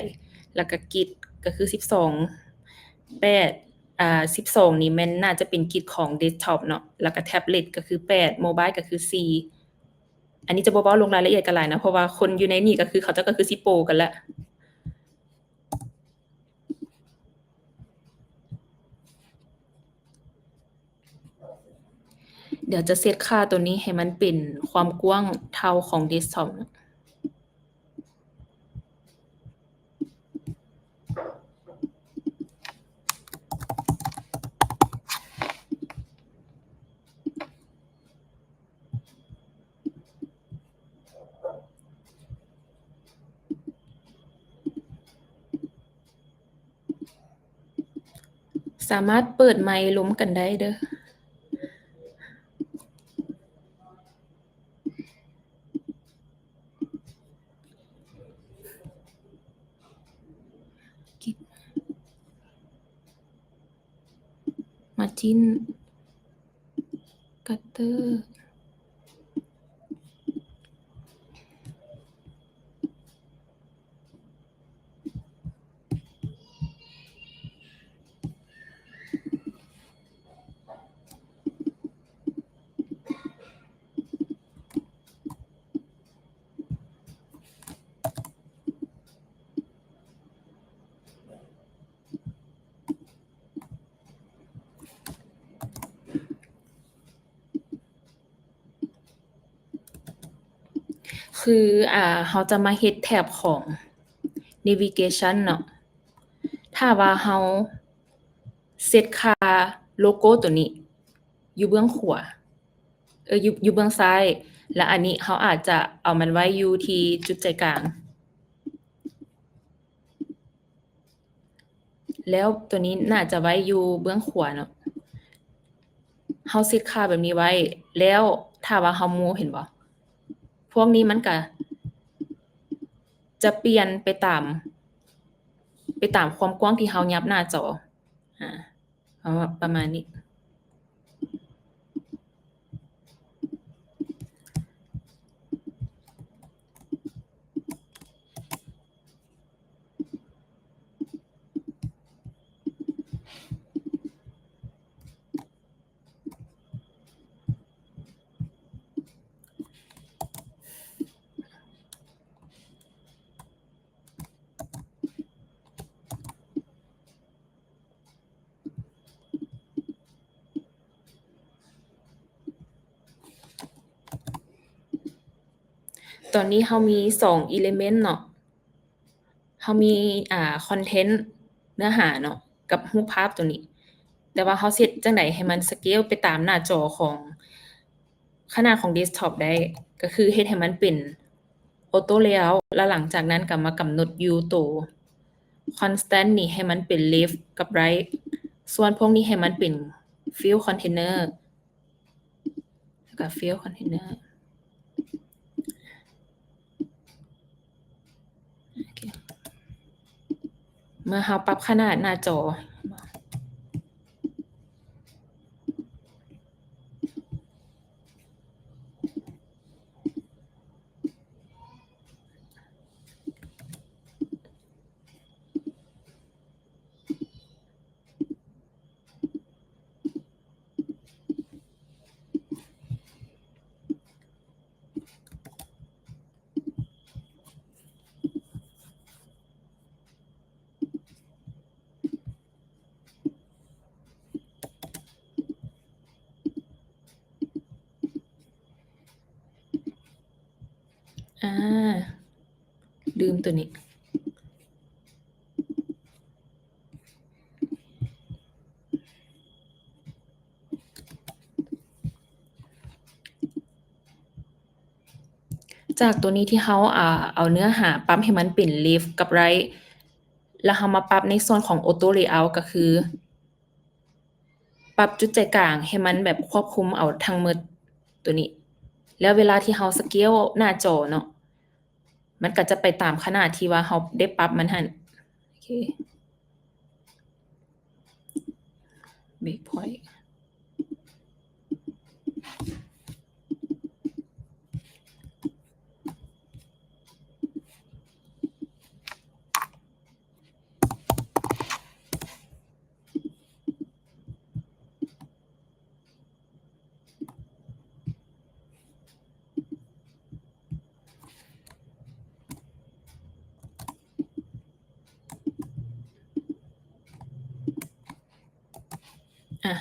ແລ້ວກໍ grid ກໍຄືສິບສອງ ແປດ ອາ ສິບສອງນີ້ແມ່ນໜ້າຈະເປັນ grid ຂອງ desktop ເນາະ ແລ້ວກໍ tablet ກໍຄືແປດ mobile ກໍຄືສີ່. ອັນນີ້ຈະບໍ່ເວົ້າລົງລາຍລະອຽດກັນຫຼາຍນະ ເພາະວ່າຄົນຢູ່ໃນນີ້ກໍຄືເຂົາເຈົ້າກໍຄືຊິໂປກັນແຫຼະ. ດຽວຈະເຊັດຄ່າໂຕນີ້ໃຫ້ມັນເປັນຄວາມກວ້າງເທົ່າຂອງ desktop ເນາະ. ໂ ສາມາດເປີດໄມລົມກັນໄດ້ເດີ້. ມາຈິນ ກັດເຕີ. ຄື ອ່າ ເຮົາຈະມາເຮັດແຖບຂອງ navigation ເນາະ. ຖ້າວ່າເຮົາເຊັດຄ່າໂລໂກ້ຕົວນີ້ຢູ່ເບື້ອງຂວາ ເອີ ຢູ່ ຢູ່ເບື້ອງຊ້າຍ ແລະ ອັນນີ້ເຮົາອາດຈະເອົາມັນໄວ້ຢູ່ທີ່ຈຸດໃຈກາງ. ແລ້ວຕົວນີ້ໜ້າຈະໄວ້ຢູ່ເບື້ອງຂວາເນາະ. ເຮົາເຊັດຄ່າແບບນີ້ໄວ້ ແລ້ວຖ້າວ່າເຮົາ move ເຫັນບໍ່? ພວກນີ້ມັນກະຈະປ່ຽນໄປຕາມ ໄປຕາມຄວາມກວ້າງທີ່ເຮົາຫຍັບໜ້າຈໍ. ອາ ເອົາປະມານນີ້. ຕອນນີ້ເຮົາມີສອງ element ເນາະ. ເຮົາມີ ອ່າ content ເນື້ອຫາເນາະ ກັບຮູບພາບຕົວນີ້ ແຕ່ວ່າເຮົາເຮັດຈັ່ງໃດໃຫ້ມັນ scale ໄປຕາມໜ້າຈໍຂອງ ຂະໜາດຂອງ desktop ໄດ້ ກໍຄືເຮັດໃຫ້ມັນເປັນ auto layout ແລ້ວຫຼັງຈາກນັ້ນກໍມາກຳນົດຢູ່ໂຕ constant ນີ້ໃຫ້ມັນເປັນ left ກັບ right ສ່ວນພວກນີ້ໃຫ້ມັນເປັນ fill container ແລ້ວກໍ fill container. ໂອເຄ ເມື່ອເຮົາປັບຂະໜາດໜ້າຈໍ ອາ ລືມຕົວນີ້. ຈາກຕົວນີ້ທີ່ເຮົາ ອ່າ ເອົາເນື້ອຫາປັບໃຫ້ມັນເປັນ left ກັບ right ແລ້ວເຮົາມາປັບໃນສ່ວນຂອງ auto layout ກໍຄື ປັບຈຸດໃຈກາງໃຫ້ມັນແບບຄວບຄຸມເອົາທັງໝົດຕົວນີ້ ແລ້ວເວລາທີ່ເຮົາ scale ໜ້າຈໍເນາະ ມັນກໍຈະໄປຕາມຂະໜາດທີ່ວ່າເຮົາໄດ້ປັບມັນຫັ້ນ. ໂອເຄ break point. ອາ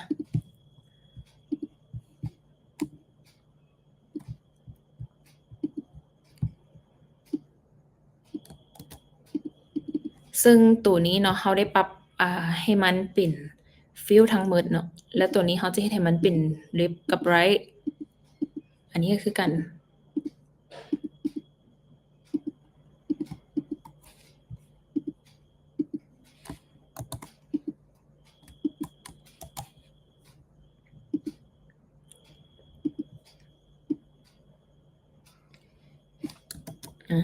ເຊິ່ງໂຕນີ້ເນາະ ເຮົາໄດ້ປັບ ອ່າ ໃຫ້ມັນເປັນ fill ທັງໝົດເນາະ ແລະ ໂຕນີ້ເຮົາຈະເຮັດໃຫ້ມັນເປັນ left ກັບ right. ອັນນີ້ກໍຄືກັນ. ອ່າ.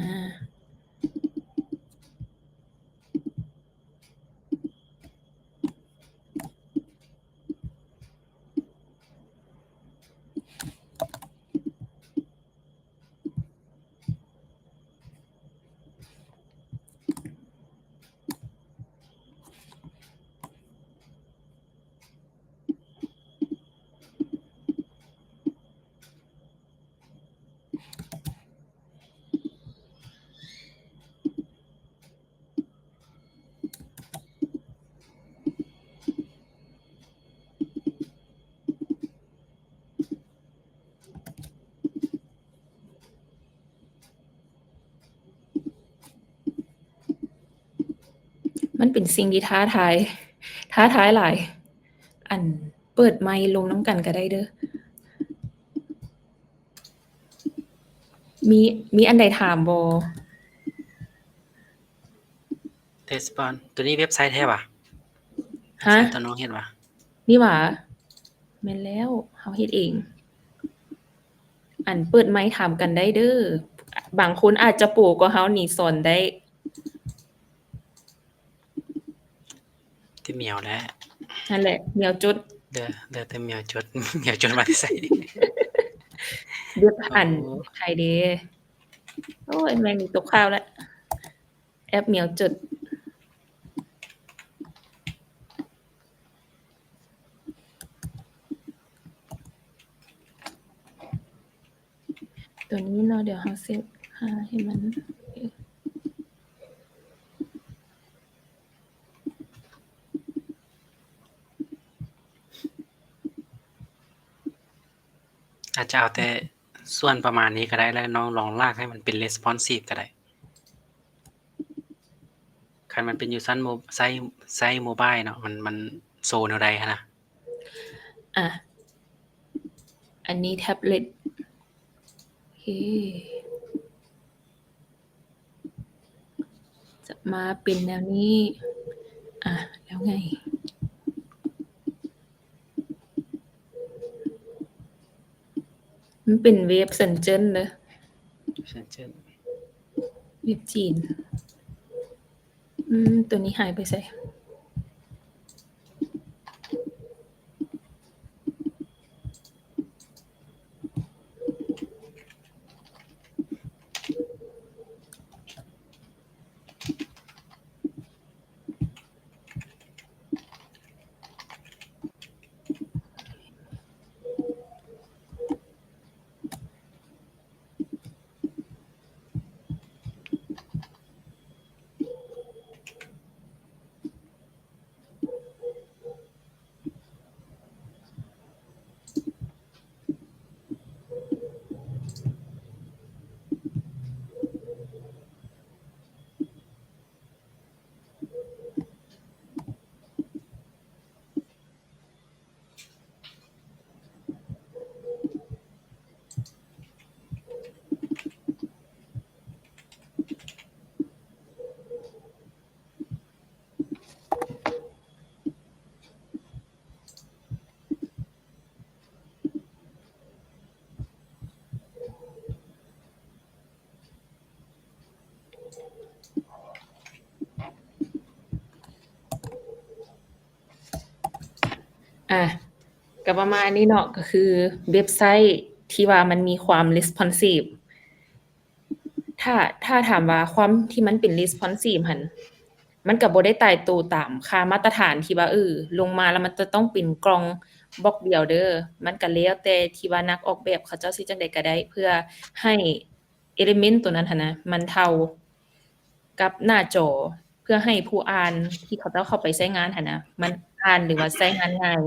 ມັນເປັນສິ່ງທີ່ທ້າທາຍ, ທ້າທາຍຫຼາຍ. ອັນ ເປີດໄມລົມນຳກັນກໍໄດ້ເດີ້. ມີ ມີອັນໃດຖາມບໍ່? ເຣສປອນ ຕົວນີ້ເວັບໄຊແທ້ຫວາ? ຮະ? ເວັບໄຊຕົວນ້ອງເຮັດຫວາ? ນີ້ຫວາ? ແມ່ນແລ້ວ ເຮົາເຮັດເອງ. ອັນ ເປີດໄມຖາມກັນໄດ້ເດີ້. ບາງຄົນອາດຈະໂປກວ່າເຮົານີ້ ສອນໄດ້. ຕິໝຽວແຫຼະ ຫັ້ນແຫຼະ ໝຽວຈົດ ເດີ ເດີແຕ່ໝຽວຈົດ ໝຽວຈົດມາແຕ່ໃສ? ເວັບອັນ ໂອ້ ໃຜເດ? ໂອ້ຍ ແມ່ງນີ້ຕົກຂ່າວແລ້ວ ແອັບໝຽວຈົດ. ຕົວນີ້ເນາະ ດຽວເຮົາເຊັດຫາໃຫ້ມັນ ອາດຈະເອົາແຕ່ສ່ວນປະມານນີ້ກໍໄດ້ ແລ້ວນ້ອງລອງລາກໃຫ້ມັນເປັນເຣສປອນຊີບກໍໄດ້. ຄັນມັນເປັນຢູ່ຊັ້ນໂມ ໃຊ້ ໃຊ້ໂມບາຍເນາະ ມັນ ມັນໂຊແນວໃດຫັ້ນນະ? ອ່ະ ອັນນີ້ແທັບເລັດ ໂອເຄ ຈະມາເປັນແນວນີ້ ອ່ະ ແລ້ວໄງ? ມັນເປັນເວັບຊັນເຈິນເດີ ຊັນເຈິນ ເວັບຈີນ. ອືມ ຕົວນີ້ຫາຍໄປໃສ? ອ່ະ ກໍປະມານນີ້ເນາະ ກໍຄືເວັບໄຊທີ່ວ່າມັນມີຄວາມ responsive. ຖ້າ ຖ້າຖາມວ່າຄວາມທີ່ມັນເປັນ responsive ຫັ້ນ ມັນກໍບໍ່ໄດ້ຕາຍໂຕຕາມຄ່າມາດຕະຖານທີ່ວ່າ ເອີ ລົງມາແລ້ວມັນຈະຕ້ອງເປັນກ່ອງບລັອກດຽວເດີ. ມັນກໍແລ້ວແຕ່ທີ່ວ່ານັກອອກແບບເຂົາເຈົ້າຊິຈັ່ງໃດກໍໄດ້ ເພື່ອໃຫ້ element ຕົວນັ້ນຫັ້ນນະ ມັນເທົ່າກັບໜ້າຈໍ ເພື່ອໃຫ້ຜູ້ອ່ານທີ່ເຂົາເຈົ້າເຂົ້າໄປໃຊ້ງານຫັ້ນນະ ມັນອ່ານ ຫຼືວ່າໃຊ້ງານງ່າຍ.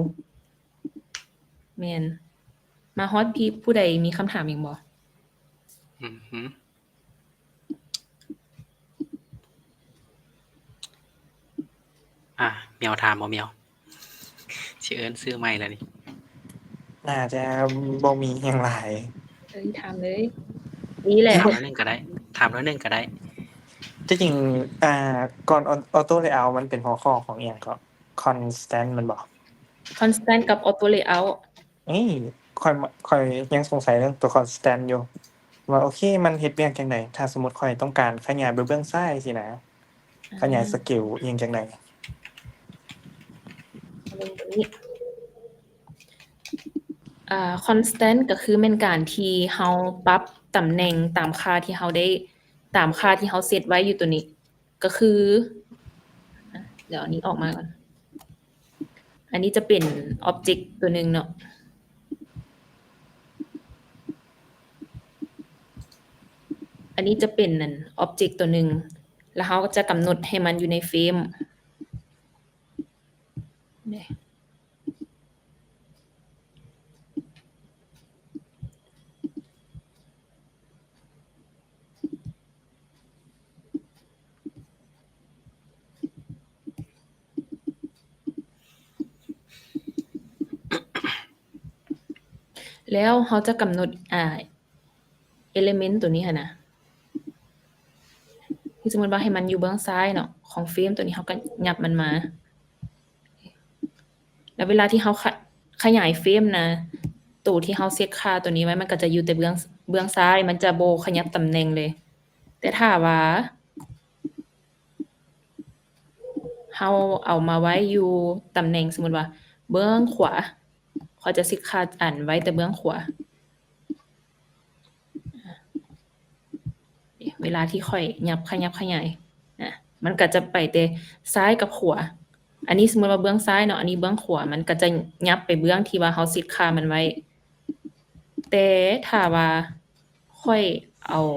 ແມ່ນ. ມາຮອດພີ້ ຜູ້ໃດມີຄຳຖາມອີກບໍ່? ອືຮຶ ອ່ະ ແມວຖາມບໍ່ແມວ? ຊິເອີ້ນຊື່ໃໝ່ລະນີ້. ໜ້າຈະບໍ່ມີຫຍັງຫຼາຍ. ເອີ ຖາມເລີຍ. ນີ້ແຫຼະ. ຖາມໜ້ອຍໜຶ່ງກໍໄດ້. ຖາມໜ້ອຍໜຶ່ງກໍໄດ້. ທີ່ຈິງ ອ່າ ກ່ອນ Auto Layout ມັນເປັນຫົວຂໍ້ຂອງອີ່ຫຍັງເກາະ? Constant ແມ່ນບໍ່? Constant ກັບ Auto Layout. ເອີ ຂ້ອຍ ຂ້ອຍຍັງສົງໄສເລື່ອງຕົວ Constant ຢູ່. ວ່າ ໂອເຄ ມັນເຮັດວຽກຈັ່ງໃດ ຖ້າສົມມຸດຂ້ອຍຕ້ອງການຂະຫຍາຍໄປເບື້ອງຊ້າຍຊີ້ນະ ຂະຫຍາຍສະເກວອີ່ຫຍັງຈັ່ງໃດ? ອ່າ ຄອນສະແຕນ ກໍຄືແມ່ນການທີ່ເຮົາປັບຕຳແໜ່ງຕາມຄ່າທີ່ເຮົາໄດ້ ຕາມຄ່າທີ່ເຮົາເຊັດໄວ້ຢູ່ໂຕນີ້ ກໍຄື ດຽວອັນນີ້ອອກມາກ່ອນ ອັນນີ້ຈະເປັນອອບເຈັກຕົວໜຶ່ງເນາະ ອັນນີ້ຈະເປັນອັນອອບເຈັກຕົວໜຶ່ງ ແລ້ວເຮົາກໍຈະກຳນົດໃຫ້ມັນຢູ່ໃນເຟຣມ ນີ້. ແລ້ວເຮົາຈະກຳນົດ ອ່າ ເອລິເມັນຕົວນີ້ຫັ້ນນະ ຄືສົມມຸດວ່າໃຫ້ມັນຢູ່ເບື້ອງຊ້າຍເນາະ ຂອງເຟຣມຕົວນີ້ ເຮົາກໍຫຍັບມັນມາ ແລ້ວເວລາທີ່ເຮົາຂະ ຂະຫຍາຍເຟຣມນະ ໂຕທີ່ເຮົາເຊັດຄ່າຕົວນີ້ໄວ້ ມັນກໍຈະຢູ່ແຕ່ເບື້ອງ ເບື້ອງຊ້າຍ ມັນຈະບໍ່ຂະຫຍັບຕຳແໜ່ງເລີຍ. ແຕ່ຖ້າວ່າເຮົາເອົາມາໄວ້ຢູ່ຕຳແໜ່ງ ສົມມຸດວ່າເບື້ອງຂວາ ຂ້ອຍຈະເຊັດຄ່າອັນໄວ້ແຕ່ເບື້ອງຂວາ ເວລາທີ່ຂ້ອຍຫຍັບຂະຫຍັບຂະຫຍາຍ ອາ ມັນກໍຈະໄປແຕ່ຊ້າຍກັບຂວາ ອັນນີ້ສົມມຸດວ່າເບື້ອງຊ້າຍເນາະ ອັນນີ້ເບື້ອງຂວາ ມັນກໍຈະຫຍັບໄປເບື້ອງທີ່ວ່າເຮົາເຊັດຄ່າມັນໄວ້. ແຕ່ຖ້າວ່າຂ້ອຍເອົາ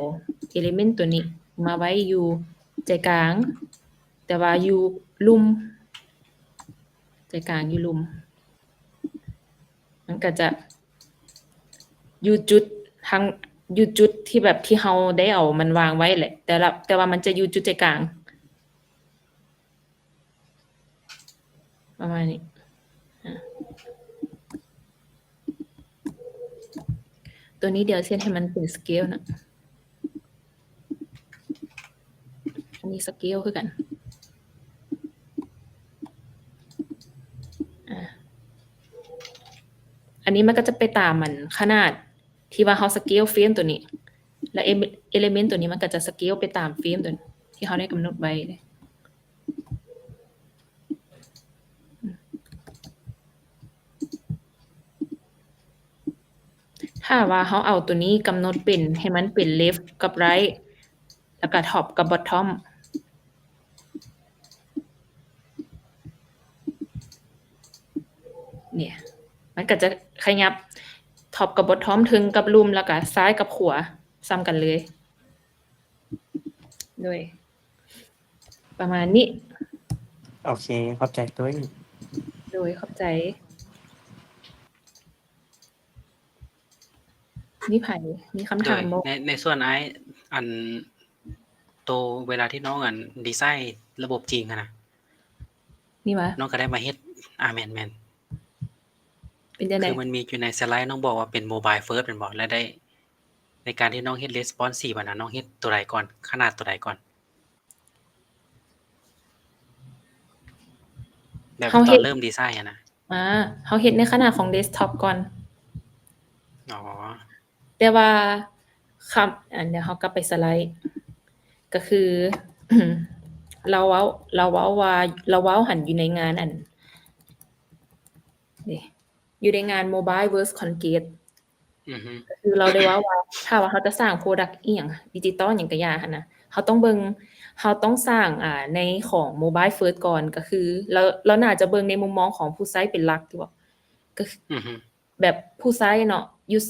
ເອລິເມັນຕົວນີ້ມາໄວ້ຢູ່ໃຈກາງ ແຕ່ວ່າຢູ່ລຸ່ມ ໃຈກາງຢູ່ລຸ່ມ ມັນກໍຈະຢູ່ຈຸດທາງ ຢູ່ຈຸດທີ່ແບບທີ່ເຮົາໄດ້ເອົາມັນວາງໄວ້ແຫຼະ ແຕ່ລະ ແຕ່ວ່າມັນຈະຢູ່ຈຸດໃຈກາງ ປະມານນີ້ ອາ ຕົວນີ້ດຽວຊິເຮັດໃຫ້ມັນເປັນສະເກວນະ ອັນນີ້ສະເກວຄືກັນ ອາ ອັນນີ້ມັນກໍຈະໄປຕາມອັນຂະໜາດທີ່ວ່າເຮົາສະເກວເຟຣມຕົວນີ້ ແລ້ວເອ ເອລິເມັນຕົວນີ້ມັນກໍຈະສະເກວໄປຕາມເຟຣມຕົວທີ່ເຮົາໄດ້ກຳນົດໄວ້ເດ້. ຖ້າວ່າເຮົາເອົາຕົວນີ້ກຳນົດເປັນ ໃຫ້ມັນເປັນເລັບກັບໄຣ ແລ້ວກະທັອບກັບບັອດທອມ ນີ້ ມັນກະຈະຂະຫຍັບທັອບກັບບັອດທອມ ເທິງກັບລຸ່ມ ແລ້ວກະຊ້າຍກັບຂວາສ່ຳກັນເລີຍ. ໂດຍ ປະມານນີ້. ໂອເຄ ຂອບໃຈຕຸ້ຍ. ໂດຍ ຂອບໃຈ. ມີໃຜມີຄຳຖາມບໍ່? ໃນ ໃນສ່ວນອ້າຍ ອັນ ໂຕເວລາທີ່ນ້ອງ ອັນ ດີໄຊລະບົບຈິງຫັ້ນນະ ນີ້ຫວາ? ນ້ອງກໍໄດ້ມາເຮັດ ອາ ແມ່ນໆ. ເປັນຈັ່ງໃດ? ຄືມັນມີຢູ່ໃນສະໄລ ນ້ອງບອກວ່າເປັນໂມບາຍເຟີສແມ່ນບໍ່? ແລະໄດ້ ໃນການທີ່ນ້ອງເຮັດເຣສປອນຊີບຫັ້ນນະ ນ້ອງເຮັດໂຕໃດກ່ອນ? ຂະໜາດໂຕໃດກ່ອນ? ແບບຕອນເລີ່ມດີໄຊຫັ້ນນະ. ອາ ເຮົາເຮັດໃນຂະໜາດຂອງເດັສທັອບກ່ອນ. ອໍ ແຕ່ວ່າຄຳ ອັນ ດຽວເຮົາກັບໄປສະໄລ ກໍຄື ລາວເວົ້າ ລາວເວົ້າວ່າ ລາວເວົ້າຫັ້ນຢູ່ໃນງານ ອັນ ເດ ຢູ່ໃນງານໂມບາຍເວີສຄອນເກຕ ອືຮຶ ກໍຄືລາວໄດ້ເວົ້າວ່າ ຖ້າວ່າເຮົາຈະສ້າງໂປຣດັກອີ່ຫຍັງ ດິຈິຕອນຫຍັງກະຢ່າຫັ້ນນະ ເຮົາຕ້ອງເບິ່ງ ເຮົາຕ້ອງສ້າງ ອາ ໃນຂອງໂມບາຍເຟີສກ່ອນ ກໍຄືລາວ ລາວໜ້າຈະເບິ່ງໃນມຸມມອງຂອງຜູ້ໃຊ້ເປັນຫຼັກ ທີ່ບອກ ກໍຄື ອືຮຶ ແບບຜູ້ໃຊ້ເນາະ ຢູ່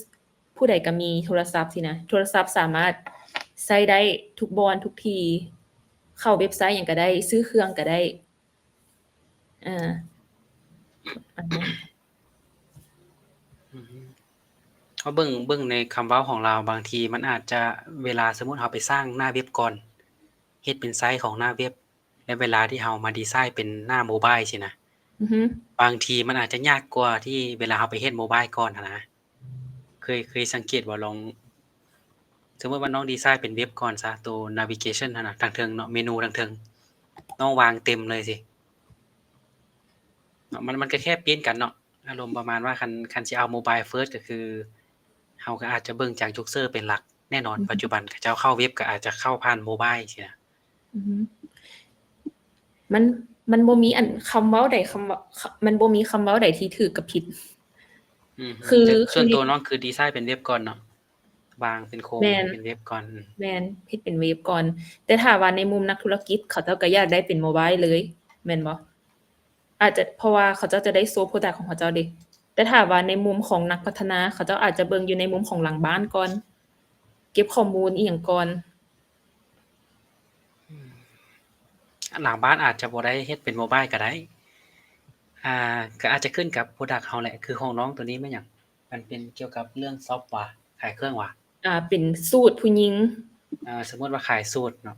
ຜູ້ໃດກໍມີໂທລະສັບຊີ້ນະ ໂທລະສັບສາມາດໃຊ້ໄດ້ທຸກບ່ອນທຸກທີ່ ເຂົ້າເວັບໄຊຫຍັງກໍໄດ້ ຊື້ເຄື່ອງກໍໄດ້ ເອີ ເຮົາເບິ່ງ ເບິ່ງໃນຄຳເວົ້າຂອງລາວ ບາງທີມັນອາດຈະ ເວລາສົມມຸດເຮົາໄປສ້າງໜ້າເວັບກ່ອນ ເຮັດເປັນໄຊຂອງໜ້າເວັບ ແລະເວລາທີ່ເຮົາມາດີໄຊເປັນໜ້າໂມບາຍຊີ້ນະ ອືຮຶ ບາງທີມັນອາດຈະຍາກກວ່າທີ່ເວລາເຮົາໄປເຮັດໂມບາຍກ່ອນຫັ້ນນະ. ເຄີຍ ເຄີຍສັງເກດບໍ່? ລອງ ສົມມຸດວ່ານ້ອງດີໄຊເປັນເວັບກ່ອນຊະ ໂຕນາວິເກຊັນຫັ້ນນະ ທາງເທິງເນາະ ເມນູທາງເທິງ ນ້ອງວາງເຕັມເລີຍຊີ້ເນາະ ມັນ ມັນກໍແຄ່ປ່ຽນກັນເນາະ ອາລົມປະມານວ່າ ຄັນ ຄັນຊິເອົາໂມບາຍເຟີສ ກໍຄືເຮົາກໍອາດຈະເບິ່ງຈາກຢູເຊີເປັນຫຼັກ ແນ່ນອນ ອືມ ປັດຈຸບັນເຂົາເຈົ້າເຂົ້າເວັບກໍອາດຈະເຂົ້າຜ່ານໂມບາຍຊີ້ນະ. ອືຮຶ ມັນ ມັນບໍ່ມີອັນ ຄຳເວົ້າໃດ ຄຳວ່າ ຄ- ມັນບໍ່ມີຄຳເວົ້າໃດທີ່ຖືກກັບຜິດ. ອືຮຶ ຄື ຄືສ່ວນ ສ່ວນຕົວນ້ອງຄືດີໄຊເປັນເວັບກ່ອນເນາະ ວາງເປັນໂຄງ ແມ່ນ ເປັນເວັບກ່ອນ. ອືມ ແມ່ນ ເຮັດເປັນເວັບກ່ອນ ແຕ່ຖ້າວ່າໃນມຸມນັກທຸລະກິດ ເຂົາເຈົ້າກໍຢາກໄດ້ເປັນໂມບາຍເລີຍ ແມ່ນບໍ່? ອາດຈະ ເພາະວ່າເຂົາເຈົ້າຈະໄດ້ໂຊໂປຣດັກຂອງເຂົາເຈົ້າເດ້ ແຕ່ຖ້າວ່າໃນມຸມຂອງນັກພັດທະນາ ເຂົາເຈົ້າອາດຈະເບິ່ງຢູ່ໃນມຸມຂອງຫຼັງບ້ານກ່ອນ ເກັບຂໍ້ມູນອີ່ຫຍັງກ່ອນ. ອືມ ຫຼັງບ້ານອາດຈະບໍ່ໄດ້ເຮັດເປັນໂມບາຍກໍໄດ້ ອ່າ ກໍອາດຈະຂຶ້ນກັບໂປຣດັກເຮົາແຫຼະ ຄືຂອງນ້ອງໂຕນີ້ແມ່ນຫຍັງ? ມັນເປັນກ່ຽວກັບເລື່ອງຊັອບຫວາ? ຂາຍເຄື່ອງຫວາ? ອ່າ ເປັນສູດຜູ້ຍິງ. ເອີ ສົມມຸດວ່າຂາຍສູດເນາະ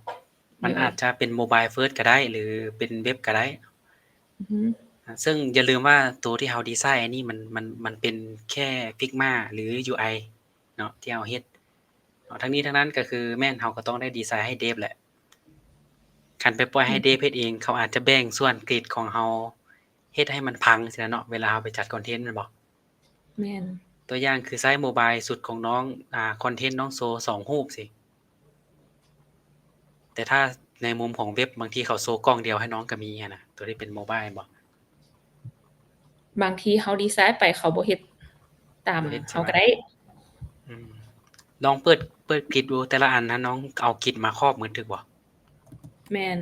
ມັນ ເອີ ອາດຈະເປັນໂມບາຍເຟີສກໍໄດ້ ຫຼືເປັນເວັບກໍໄດ້. ອືຮຶ ອາ ເຊິ່ງຢ່າລືມວ່າໂຕທີ່ເຮົາດີໄຊອັນນີ້ມັນ ມັນ ມັນເປັນແຄ່ຟິກມາ ຫຼືຢູໄອເນາະ ທີ່ເຮົາເຮັດເນາະ. ທັງນີ້ທັງນັ້ນກໍຄືແມ່ນເຮົາກໍຕ້ອງໄດ້ດີໄຊໃຫ້ເດບແຫຼະ ຄັນໄປປ່ອຍໃຫ້ເດບເຮັດເອງ ເຂົາອາດຈະແບ່ງສ່ວນກຣິດຂອງເຮົາເຮັດໃຫ້ມັນພັງຊີ້ນະເນາະ ເວລາເຮົາໄປຈັດຄອນເທັນແມ່ນບໍ່? ແມ່ນ ຕົວຢ່າງຄືໃຊ້ໂມບາຍຊຸດຂອງນ້ອງ ອ່າ ຄອນເທັນນ້ອງໂຊສອງຮູບຊີ້ ແຕ່ຖ້າໃນມຸມຂອງເວັບ ບາງທີເຂົາໂຊກ້ອງດຽວໃຫ້ນ້ອງກໍມີຫັ້ນນະ ຕົວທີ່ເປັນໂມບາຍແມ່ນບໍ່? ບາງທີເຮົາດີໄຊໄປ ເຂົາບໍ່ເຮັດຕາມ ບໍ່ເຮັດໃຫ້ເຮົາກໍໄດ້. ອືມ ລອງເປີດ ເປີດກຣິດດູ ແຕ່ລະອັນນະ ນ້ອງເອົາກຣິດມາຄອບໝົດຖືກບໍ່? ແມ່ນ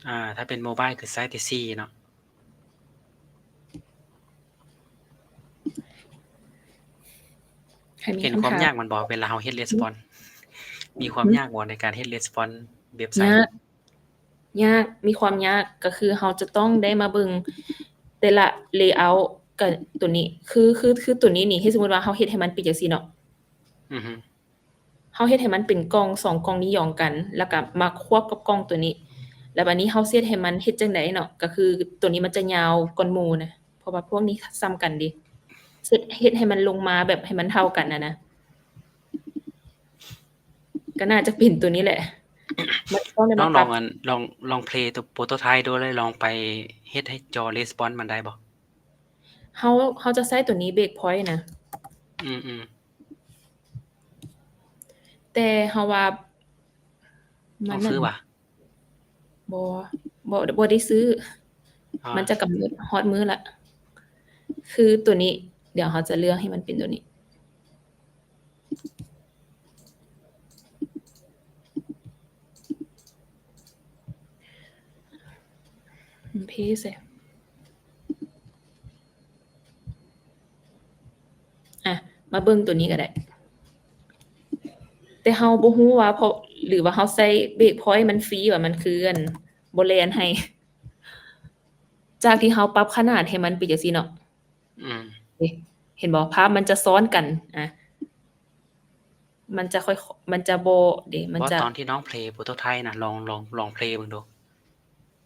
ອ່າ ຖ້າເປັນໂມບາຍຄືໃຊ້ແຕ່ສີ່ເນາະ. ໃຜມີຄຳຖາມ? ເຫັນຄວາມຍາກມັນບໍ່ ເວລາເຮົາເຮັດເຣສປອນ? ມີຄວາມ ຫື? ຍາກບໍ່ໃນການເຮັດເຣສປອນເວັບໄຊ? ຍາກ ຍາກ ມີຄວາມຍາກ ກໍຄືເຮົາຈະຕ້ອງໄດ້ມາເບິ່ງແຕ່ລະເລເອົາ ກໍຕົວນີ້ ຄື ຄື ຄືຕົວນີ້ນີ້ ເຮັດສົມມຸດວ່າເຮົາເຮັດໃຫ້ມັນເປັນຈັ່ງຊີ້ເນາະ. ອືຮຶ ເຮົາເຮັດໃຫ້ມັນເປັນກ່ອງສອງກ່ອງນີ້ຢອງກັນ ແລ້ວກໍມາຄວບກັບກ່ອງຕົວນີ້ ແລ້ວບາດນີ້ເຮົາຊິເຮັດໃຫ້ມັນເຮັດຈັ່ງໃດເນາະ ກໍຄືຕົວນີ້ມັນຈະຍາວກ່ອນໝູ່ນະ ເພາະວ່າພວກນີ້ສ່ຳກັນເດ້ ເຮັດ ເຮັດໃຫ້ມັນລົງມາແບບໃຫ້ມັນເທົ່າກັນນະນະ ກໍໜ້າຈະເປັນຕົວນີ້ແຫຼະ ມັນຕ້ອງໄດ້ມາ ນ້ອງລອງ ປັບ ອັນ ລອງ ລອງເພລໂປໂຕໄທບ໌ດູ ແລ້ວລອງໄປເຮັດໃຫ້ຈໍເຣສປອນມັນໄດ້ບໍ່? ເຮົາ ເຮົາຈະໃຊ້ຕົວນີ້ເບຣກພອຍນະ. ອືມໆ ແຕ່ເຮົາວ່າມັນ ຕ້ອງຊື້ຫວາ? ບໍ່ ບໍ່ ບໍ່ໄດ້ຊື້. ອາ ມັນຈະກຳນົດຮອດມື້ລະ ຄືຕົວນີ້ ດຽວເຮົາຈະເລືອກໃຫ້ມັນເປັນຕົວນີ້. ເພສ ອະ ມາເບິ່ງຕົວນີ້ກໍໄດ້ ແຕ່ເຮົາບໍ່ຮູ້ວ່າເພາະ ຫຼືວ່າເຮົາໃສ່ເບຣກພອຍມັນຟຣີວ່າ ມັນຄື ອັນ ບໍ່ແລ່ນໃຫ້ ຈາກທີ່ເຮົາປັບຂະໜາດໃຫ້ມັນເປັນຈັ່ງຊີ້ເນາະ. ອືມ ເຫັນບໍ່? ພາບມັນຈະຊ້ອນກັນ ອະ ມັນຈະຄ່ອຍ ມັນຈະບໍ່ເດ້ ມັນຈະ ຕອນທີ່ນ້ອງເພລໂປໂຕໄທບ໌ນະ ລອງ ລອງ ລອງເພລເບິ່ງດູ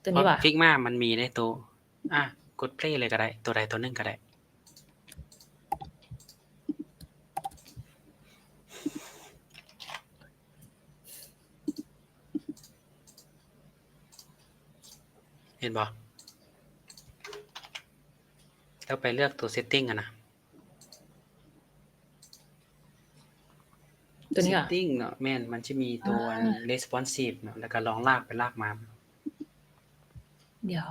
ຕົວນີ້ຫວາ? ເພາະຟິກມາມັນມີເດ້ໂຕ ອະ ກົດເພລເລີຍກໍໄດ້ ຕົວໃດຕົວໜຶ່ງກໍໄດ້. ເຫັນບໍ່? ແລ້ວໄປເລືອກຕົວເຊັດຕິ້ງຫັ້ນນະ. ຕົວນີ້ຫວາ? ເຊັດຕິ້ງເນາະ ແມ່ນ ມັນຈະມີຕົວ ອ່າ ເຣສປອນຊີບເນາະ ແລ້ວກໍລອງລາກໄປລາກມາ. ດຽວ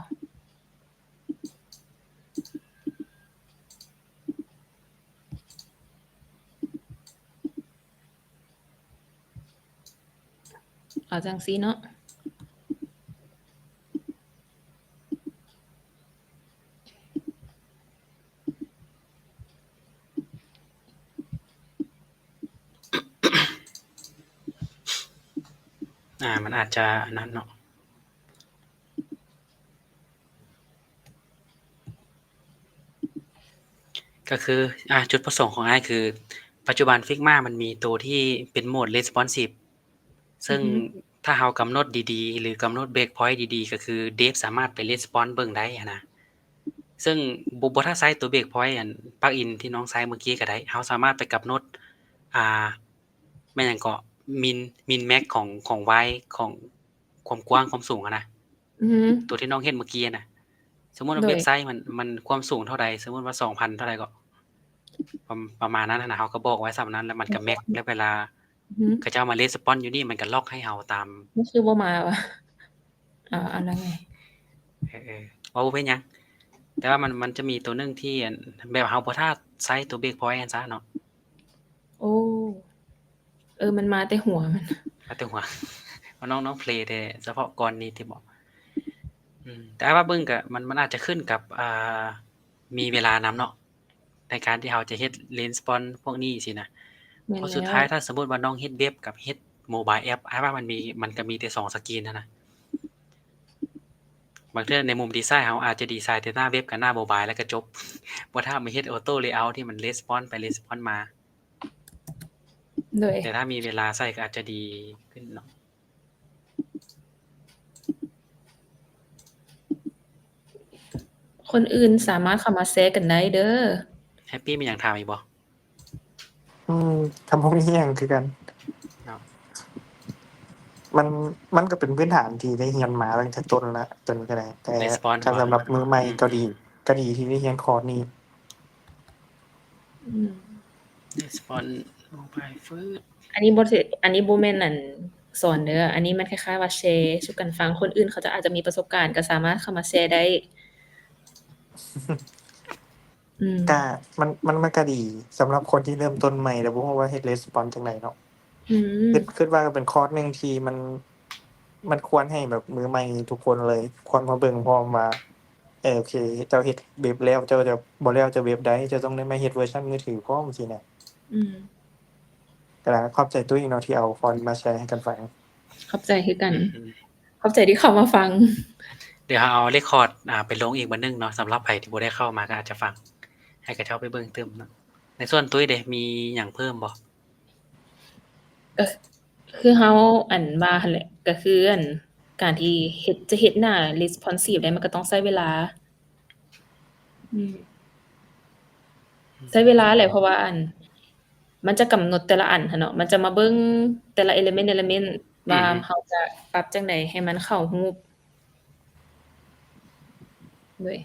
ເອົາຈັ່ງຊີ້ເນາະ. ອ່າ ມັນອາດຈະອັນນັ້ນເນາະ. ກໍຄື ອ່າ ຈຸດປະສົງຂອງອ້າຍຄື ປັດຈຸບັນ Figma ມັນມີໂຕທີ່ເປັນໂໝດ Responsive ເຊິ່ງ ອືຮຶ ຖ້າເຮົາກຳນົດດີໆ ຫຼື ກຳນົດ Breakpoint ດີໆ ກໍຄື Dev ສາມາດໄປ Response ເບິ່ງໄດ້ຫັ້ນນະ. ເຊິ່ງບໍ່ ບໍ່ ຖ້າໃຊ້ໂຕ Breakpoint ອັນ plugin ທີ່ນ້ອງໃຊ້ເມື່ອກີ້ກໍໄດ້ ເຮົາສາມາດໄປກຳນົດ ອ່າ ແມ່ນຫຍັງເກາະ Min Min Max ຂອງ ຂອງ Y ຂອງຄວາມກວ້າງຄວາມສູງຫັ້ນນະ. ອືຮຶ ຕົວທີ່ນ້ອງເຫັນເມື່ອກີ້ນະ ສົມມຸດວ່າ ໂດຍ ເວັບໄຊມັນ ມັນຄວາມສູງເທົ່າໃດ ສົມມຸດວ່າ ສອງພັນ ເທົ່າໃດເກາະ ປະ ປະມານນັ້ນນະ ເຮົາກໍບອກໄວ້ສ່ຳນັ້ນ ແລ້ວມັນກໍ ແມັກ ແລ້ວເວລາ ອືຮຶ ເຂົາເຈົ້າມາ response ຢູ່ນີ້ ມັນກໍລັອກໃຫ້ເຮົາຕາມ ມັນຄືບໍ່ມາວະ? ເອົາ ເອົາແລ້ວໄງ? ເອີໆ ເວົ້າບໍ່ເປັນຫຍັງ ແຕ່ວ່າມັນ ມັນຈະມີຕົວໜຶ່ງທີ່ ອັນ ແບບເຮົາບໍ່ຖ້າໃຊ້ຕົວ breakpoint ຫັ້ນຊະເນາະ. ໂອ້ ເອີ ມັນມາແຕ່ຫົວມັນ ມາແຕ່ຫົວ ເອົາ ນ້ອງ ນ້ອງ play ແຕ່ສະເພາະກ່ອນນີ້ຕິເບາະ? ອືມ ແຕ່ວ່າເບິ່ງກໍ ມັນ ມັນອາດຈະຂຶ້ນກັບ ອ່າ ມີເວລານຳເນາະ ໃນການທີ່ເຮົາຈະເຮັດ response ພວກນີ້ຊີ້ນະ. ແມ່ນ ເພາະສຸດທ້າຍ ແລ້ວ ຖ້າສົມມຸດວ່ານ້ອງເຮັດເວັບກັບເຮັດ mobile app ອ້າຍວ່າມັນມີ ມັນກໍມີແຕ່ສອງສະກຣີນຫັ້ນນະ. ບາງເທື່ອໃນມຸມດີໄຊເຮົາອາດຈະດີໄຊແຕ່ໜ້າເວັບກັບໜ້າ mobile ແລ້ວກໍຈົບ ບໍ່ຖ້າມາເຮັດ auto layout ທີ່ມັນ response ໄປ response ມາ. ໂດຍ ແຕ່ຖ້າມີເວລາໃຊ້ກໍອາດຈະດີຂຶ້ນເນາະ. ຄົນອື່ນສາມາດເຂົ້າມາແຊກັນໄດ້ເດີ. ແຮບປີ້ມີຫຍັງຖາມອີກບໍ່? ອືມ ກໍບໍ່ມີຫຍັງຄືກັນເນາະ. ມັນ ມັນກໍເປັນພື້ນຖານທີ່ໄດ້ຮຽນມາຕັ້ງແຕ່ຕົ້ນລະ ຕົວນີ້ກໍໄດ້ ແຕ່ response ຖ້າສຳລັບມືໃໝ່ ອືມ ກໍດີ ກໍດີທີ່ໄດ້ຮຽນຄອສນີ້. ອືມ response mobile first ອັນນີ້ບໍ່ ອັນນີ້ບໍ່ແມ່ນ ອັນ ສອນເດີ ອັນນີ້ມັນຄ້າຍໆວ່າແຊສູ່ກັນຟັງ ຄົນອື່ນເຂົາເຈົ້າອາດຈະມີປະສົບການ ກໍສາມາດເຂົ້າມາແຊໄດ້. ອືມ ກະ ມັນ ມັນ ມັນກະດີສຳລັບຄົນທີ່ເລີ່ມຕົ້ນໃໝ່ ແລ້ວບໍ່ຮູ້ວ່າເຮັດ response ຈັ່ງໃດເນາະ. ອືມ ຄິດ ຄິດວ່າກໍເປັນຄອສໜຶ່ງທີ່ມັນ ມັນຄວນໃຫ້ແບບມືໃໝ່ທຸກຄົນເລີຍ ຄວນມາເບິ່ງພ້ອມວ່າ ເອີ ໂອເຄ ເຈົ້າເຮັດເວັບແລ້ວ ເຈົ້າຈະ ບໍ່ແລ້ວຈະເວັບໃດ ເຈົ້າຕ້ອງໄດ້ມາເຮັດເວີຊັນມືຖືພ້ອມຊີ້ນະ. ອືມ ກໍຂອບໃຈຕຸ້ຍເນາະ ທີ່ເອົາຟອນມາແຊໃຫ້ກັນຟັງ. ຂອບໃຈຄືກັນ. ອືມ ຂອບໃຈທີ່ເຂົ້າມາຟັງ. ດຽວເຮົາເອົາ record ອ່າ ໄປລົງອີກມື້ໜຶ່ງເນາະ ສຳລັບໃຜທີ່ບໍ່ໄດ້ເຂົ້າມາກໍອາດຈະຟັງ ໃຫ້ເຂົາເຈົ້າໄປເບິ່ງຕື່ມເນາະ. ໃນສ່ວນຕຸ້ຍເດ ມີຫຍັງເພີ່ມບໍ່? ກໍຄືເຮົາ ອັນ ວ່າຫັ້ນແຫຼະ ກໍຄື ອັນ ການທີ່ເຮັດ ຈະເຮັດໜ້າ responsive ໄດ້ ມັນກໍຕ້ອງໃຊ້ເວລາ. ອືມ ໃຊ້ເວລາແຫຼະ ເພາະວ່າ ອັນ ມັນຈະກຳນົດແຕ່ລະອັນຫັ້ນເນາະ ມັນຈະມາເບິ່ງແຕ່ລະ element element ວ່າ ອືຮຶ ເຮົາຈະປັບຈັ່ງໃດໃຫ້ມັນເຂົ້າຮູບ. ໂດຍ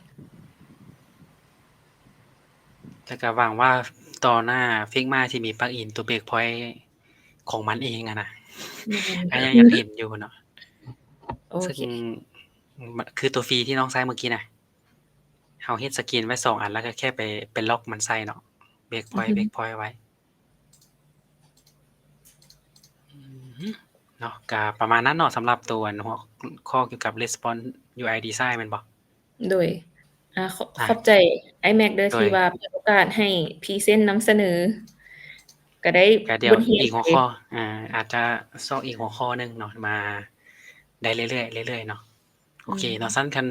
ແລ້ວກໍຫວັງວ່າຕໍ່ໜ້າ Figma ຊິມີ plugin ຕົວ breakpoint ຂອງມັນເອງຫັ້ນນະ. ແມ່ນ ກໍຍັງຢາກເຫັນຢູ່ເນາະ. ໂອເຄ ຊຶ່ງ ຄືຕົວຟຣີທີ່ນ້ອງໃຊ້ມື້ກີ້ນະ ເຮົາເຮັດສະກຣີນໄວ້ສອງອັນ ແລ້ວກໍແຄ່ໄປ ໄປລັອກມັນໃສ່ເນາະ breakpoint ອືຮຶ breakpoint ໄວ້. ອືມ ເນາະ ກະປະມານນັ້ນເນາະ ສຳລັບໂຕອັນຫົວຂໍ້ກ່ຽວກັບ Response ຢູໄອ Design ແມ່ນບໍ່? ໂດຍ ອ່າ ຂອບ ອ່າ ຂອບໃຈອ້າຍແມັກເດີ ໂດຍ ທີ່ວ່າເປີດໂອກາດໃຫ້ພຣີເຊັນນຳສະເໜີ ກະໄດ້ ກະດຽວອີກຫົວຂໍ້ ອ່າ ອາດຈະຊອກອີກຫົວຂໍ້ໜຶ່ງເນາະ ມາໄດ້ເລື້ອຍໆ ເລື້ອຍໆ ເນາະ. ໂອເຄເນາະ ອືມ ຊັ້ນຄັນ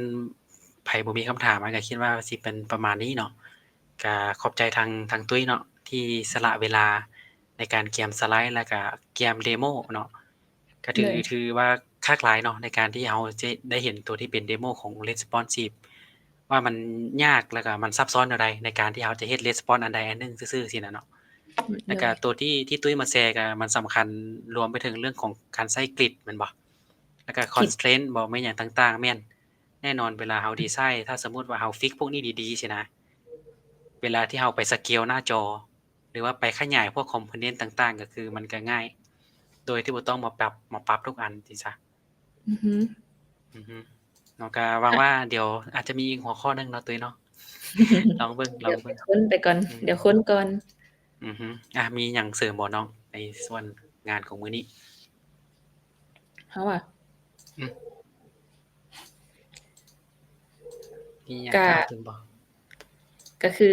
ໃຜບໍ່ມີຄຳຖາມ ອ້າຍກໍຄິດວ່າຊິເປັນປະມານນີ້ເນາະ. ກໍຂອບໃຈທາງ ທາງຕຸ້ຍເນາະ ທີ່ສະຫຼະເວລາໃນການກຽມສະໄລ ແລ້ວກໍກຽມເດໂມເນາະ. ກໍຖື ໂດຍ ຖືວ່າຄັກຫຼາຍເນາະ ໃນການທີ່ເຮົາຈະໄດ້ເຫັນຕົວທີ່ເປັນເດໂມຂອງ Responsive ວ່າມັນຍາກ ແລ້ວກໍມັນຊັບຊ້ອນແນວໃດ ໃນການທີ່ເຮົາຈະເຮັດ Response ອັນໃດອັນໜຶ່ງຊື່ໆ ຊີ້ນະເນາະ. ອືມ ແລ້ວກໍ ໂດຍ ຕົວທີ່ ທີ່ຕຸ້ຍມາແຊກໍມັນສຳຄັນ ລວມໄປເຖິງເລື່ອງຂອງການໃຊ້ Grid ແມ່ນບໍ່? ແລ້ວກໍ Grid Constraint ບໍ່ ແມ່ນຫຍັງຕ່າງໆ ແມ່ນ ແນ່ນອນເວລາເຮົາດີໄຊ ຖ້າສົມມຸດວ່າເຮົາ fix ພວກນີ້ດີໆ ຊີ້ນະ ເວລາທີ່ເຮົາໄປ scale ໜ້າຈໍ ຫຼືວ່າໄປຂະຫຍາຍພວກ component ຕ່າງໆ ກໍຄືມັນກໍງ່າຍ ໂດຍທີ່ບໍ່ຕ້ອງມາປັບ ມາປັບທຸກອັນຊີ້ຊະ. ອືຮຶ ອືຮຶ ເນາະ ກໍຫວັງວ່າ ອ່ະ ດຽວອາດຈະມີອີກຫົວຂໍ້ໜຶ່ງເນາະ ຕຸ້ຍເນາະ. ລອງເບິ່ງ ລອງເບິ່ງ ດຽວຄົ້ນໄປກ່ອນ ອືມ ດຽວຄົ້ນກ່ອນ. ອືຮຶ ອ່ະ ມີຫຍັງເສີມບໍ່ນ້ອງ ໃນສ່ວນງານຂອງມື້ນີ້? ເຮົາວ່າ ອືມ ມີຫຍັງ ກະ ກ່າວຕື່ມບໍ່? ກະຄື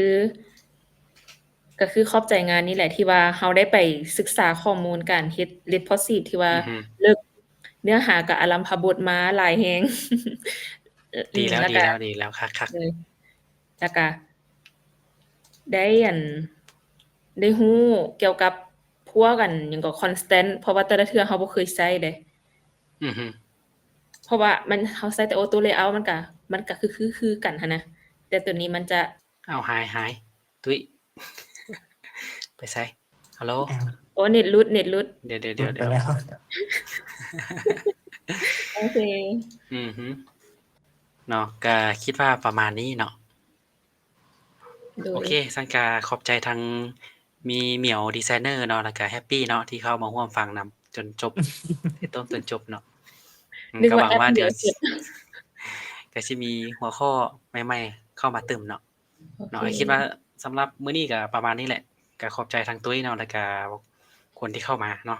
ກະຄືຂອບໃຈງານນີ້ແຫຼະ ທີ່ວ່າເຮົາໄດ້ໄປສຶກສາຂໍ້ມູນການເຮັດ Responsive ທີ່ວ່າ ອືຮຶ ເລິກ ເນື້ອຫາກະອາລັມພະບົດມາຫຼາຍແຮງ. ດີແລ້ວ ອືມ ແລ້ວກະ ດີແລ້ວ ດີແລ້ວ ຄັກໆ ເອີ ແລ້ວກະໄດ້ ອັນ ໄດ້ຮູ້ກ່ຽວກັບພວກ ອັນ ຫຍັງເກາະ constant ເພາະວ່າແຕ່ລະເທື່ອເຮົາບໍ່ເຄີຍໃຊ້ເດ້. ອືຮຶ ເພາະວ່າມັນ ເຮົາໃຊ້ແຕ່ Auto Layout ມັນກະ ມັນກະຄື ຄື ຄືກັນຫັ້ນນະ ແຕ່ໂຕນີ້ມັນຈະ ເອົາ ຫາຍ ຫາຍ ຕຸ້ຍ ໄປໃສ? ຮັລໂຫຼ ໂອ້ ເນັດຫຼຸດ ເນັດຫຼຸດ ດຽວ ດຽວ ດຽວ ຫຼຸດໄປແລ້ວ ໂອເຄ ອືຮຶ ເນາະ ກະຄິດວ່າປະມານນີ້ເນາະ. ໂດຍ ໂອເຄ ຊັ້ນກະຂອບໃຈທາງ ມີໝຽວດີໄຊເນີເນາະ ແລ້ວກະແຮັບປີ້ເນາະ ທີ່ເຂົ້າມາຮ່ວມຟັງນຳຈົນຈົບ ແຕ່ຕົ້ນຈົນຈົບເນາະ. ອືມ ນຶກວ່າ ກໍຫວັງວ່າ ແອັບ ດຽວ ດຽວ ກໍຊິມີຫົວຂໍ້ໃໝ່ໆເຂົ້າມາຕື່ມເນາະ. ໂອເຄ ເນາະ ຄິດວ່າສຳລັບມື້ນີ້ກໍປະມານນີ້ແຫຼະ. ກໍຂອບໃຈທາງຕຸ້ຍເນາະ ແລ້ວກະຄົນທີ່ເຂົ້າມາເນາະ.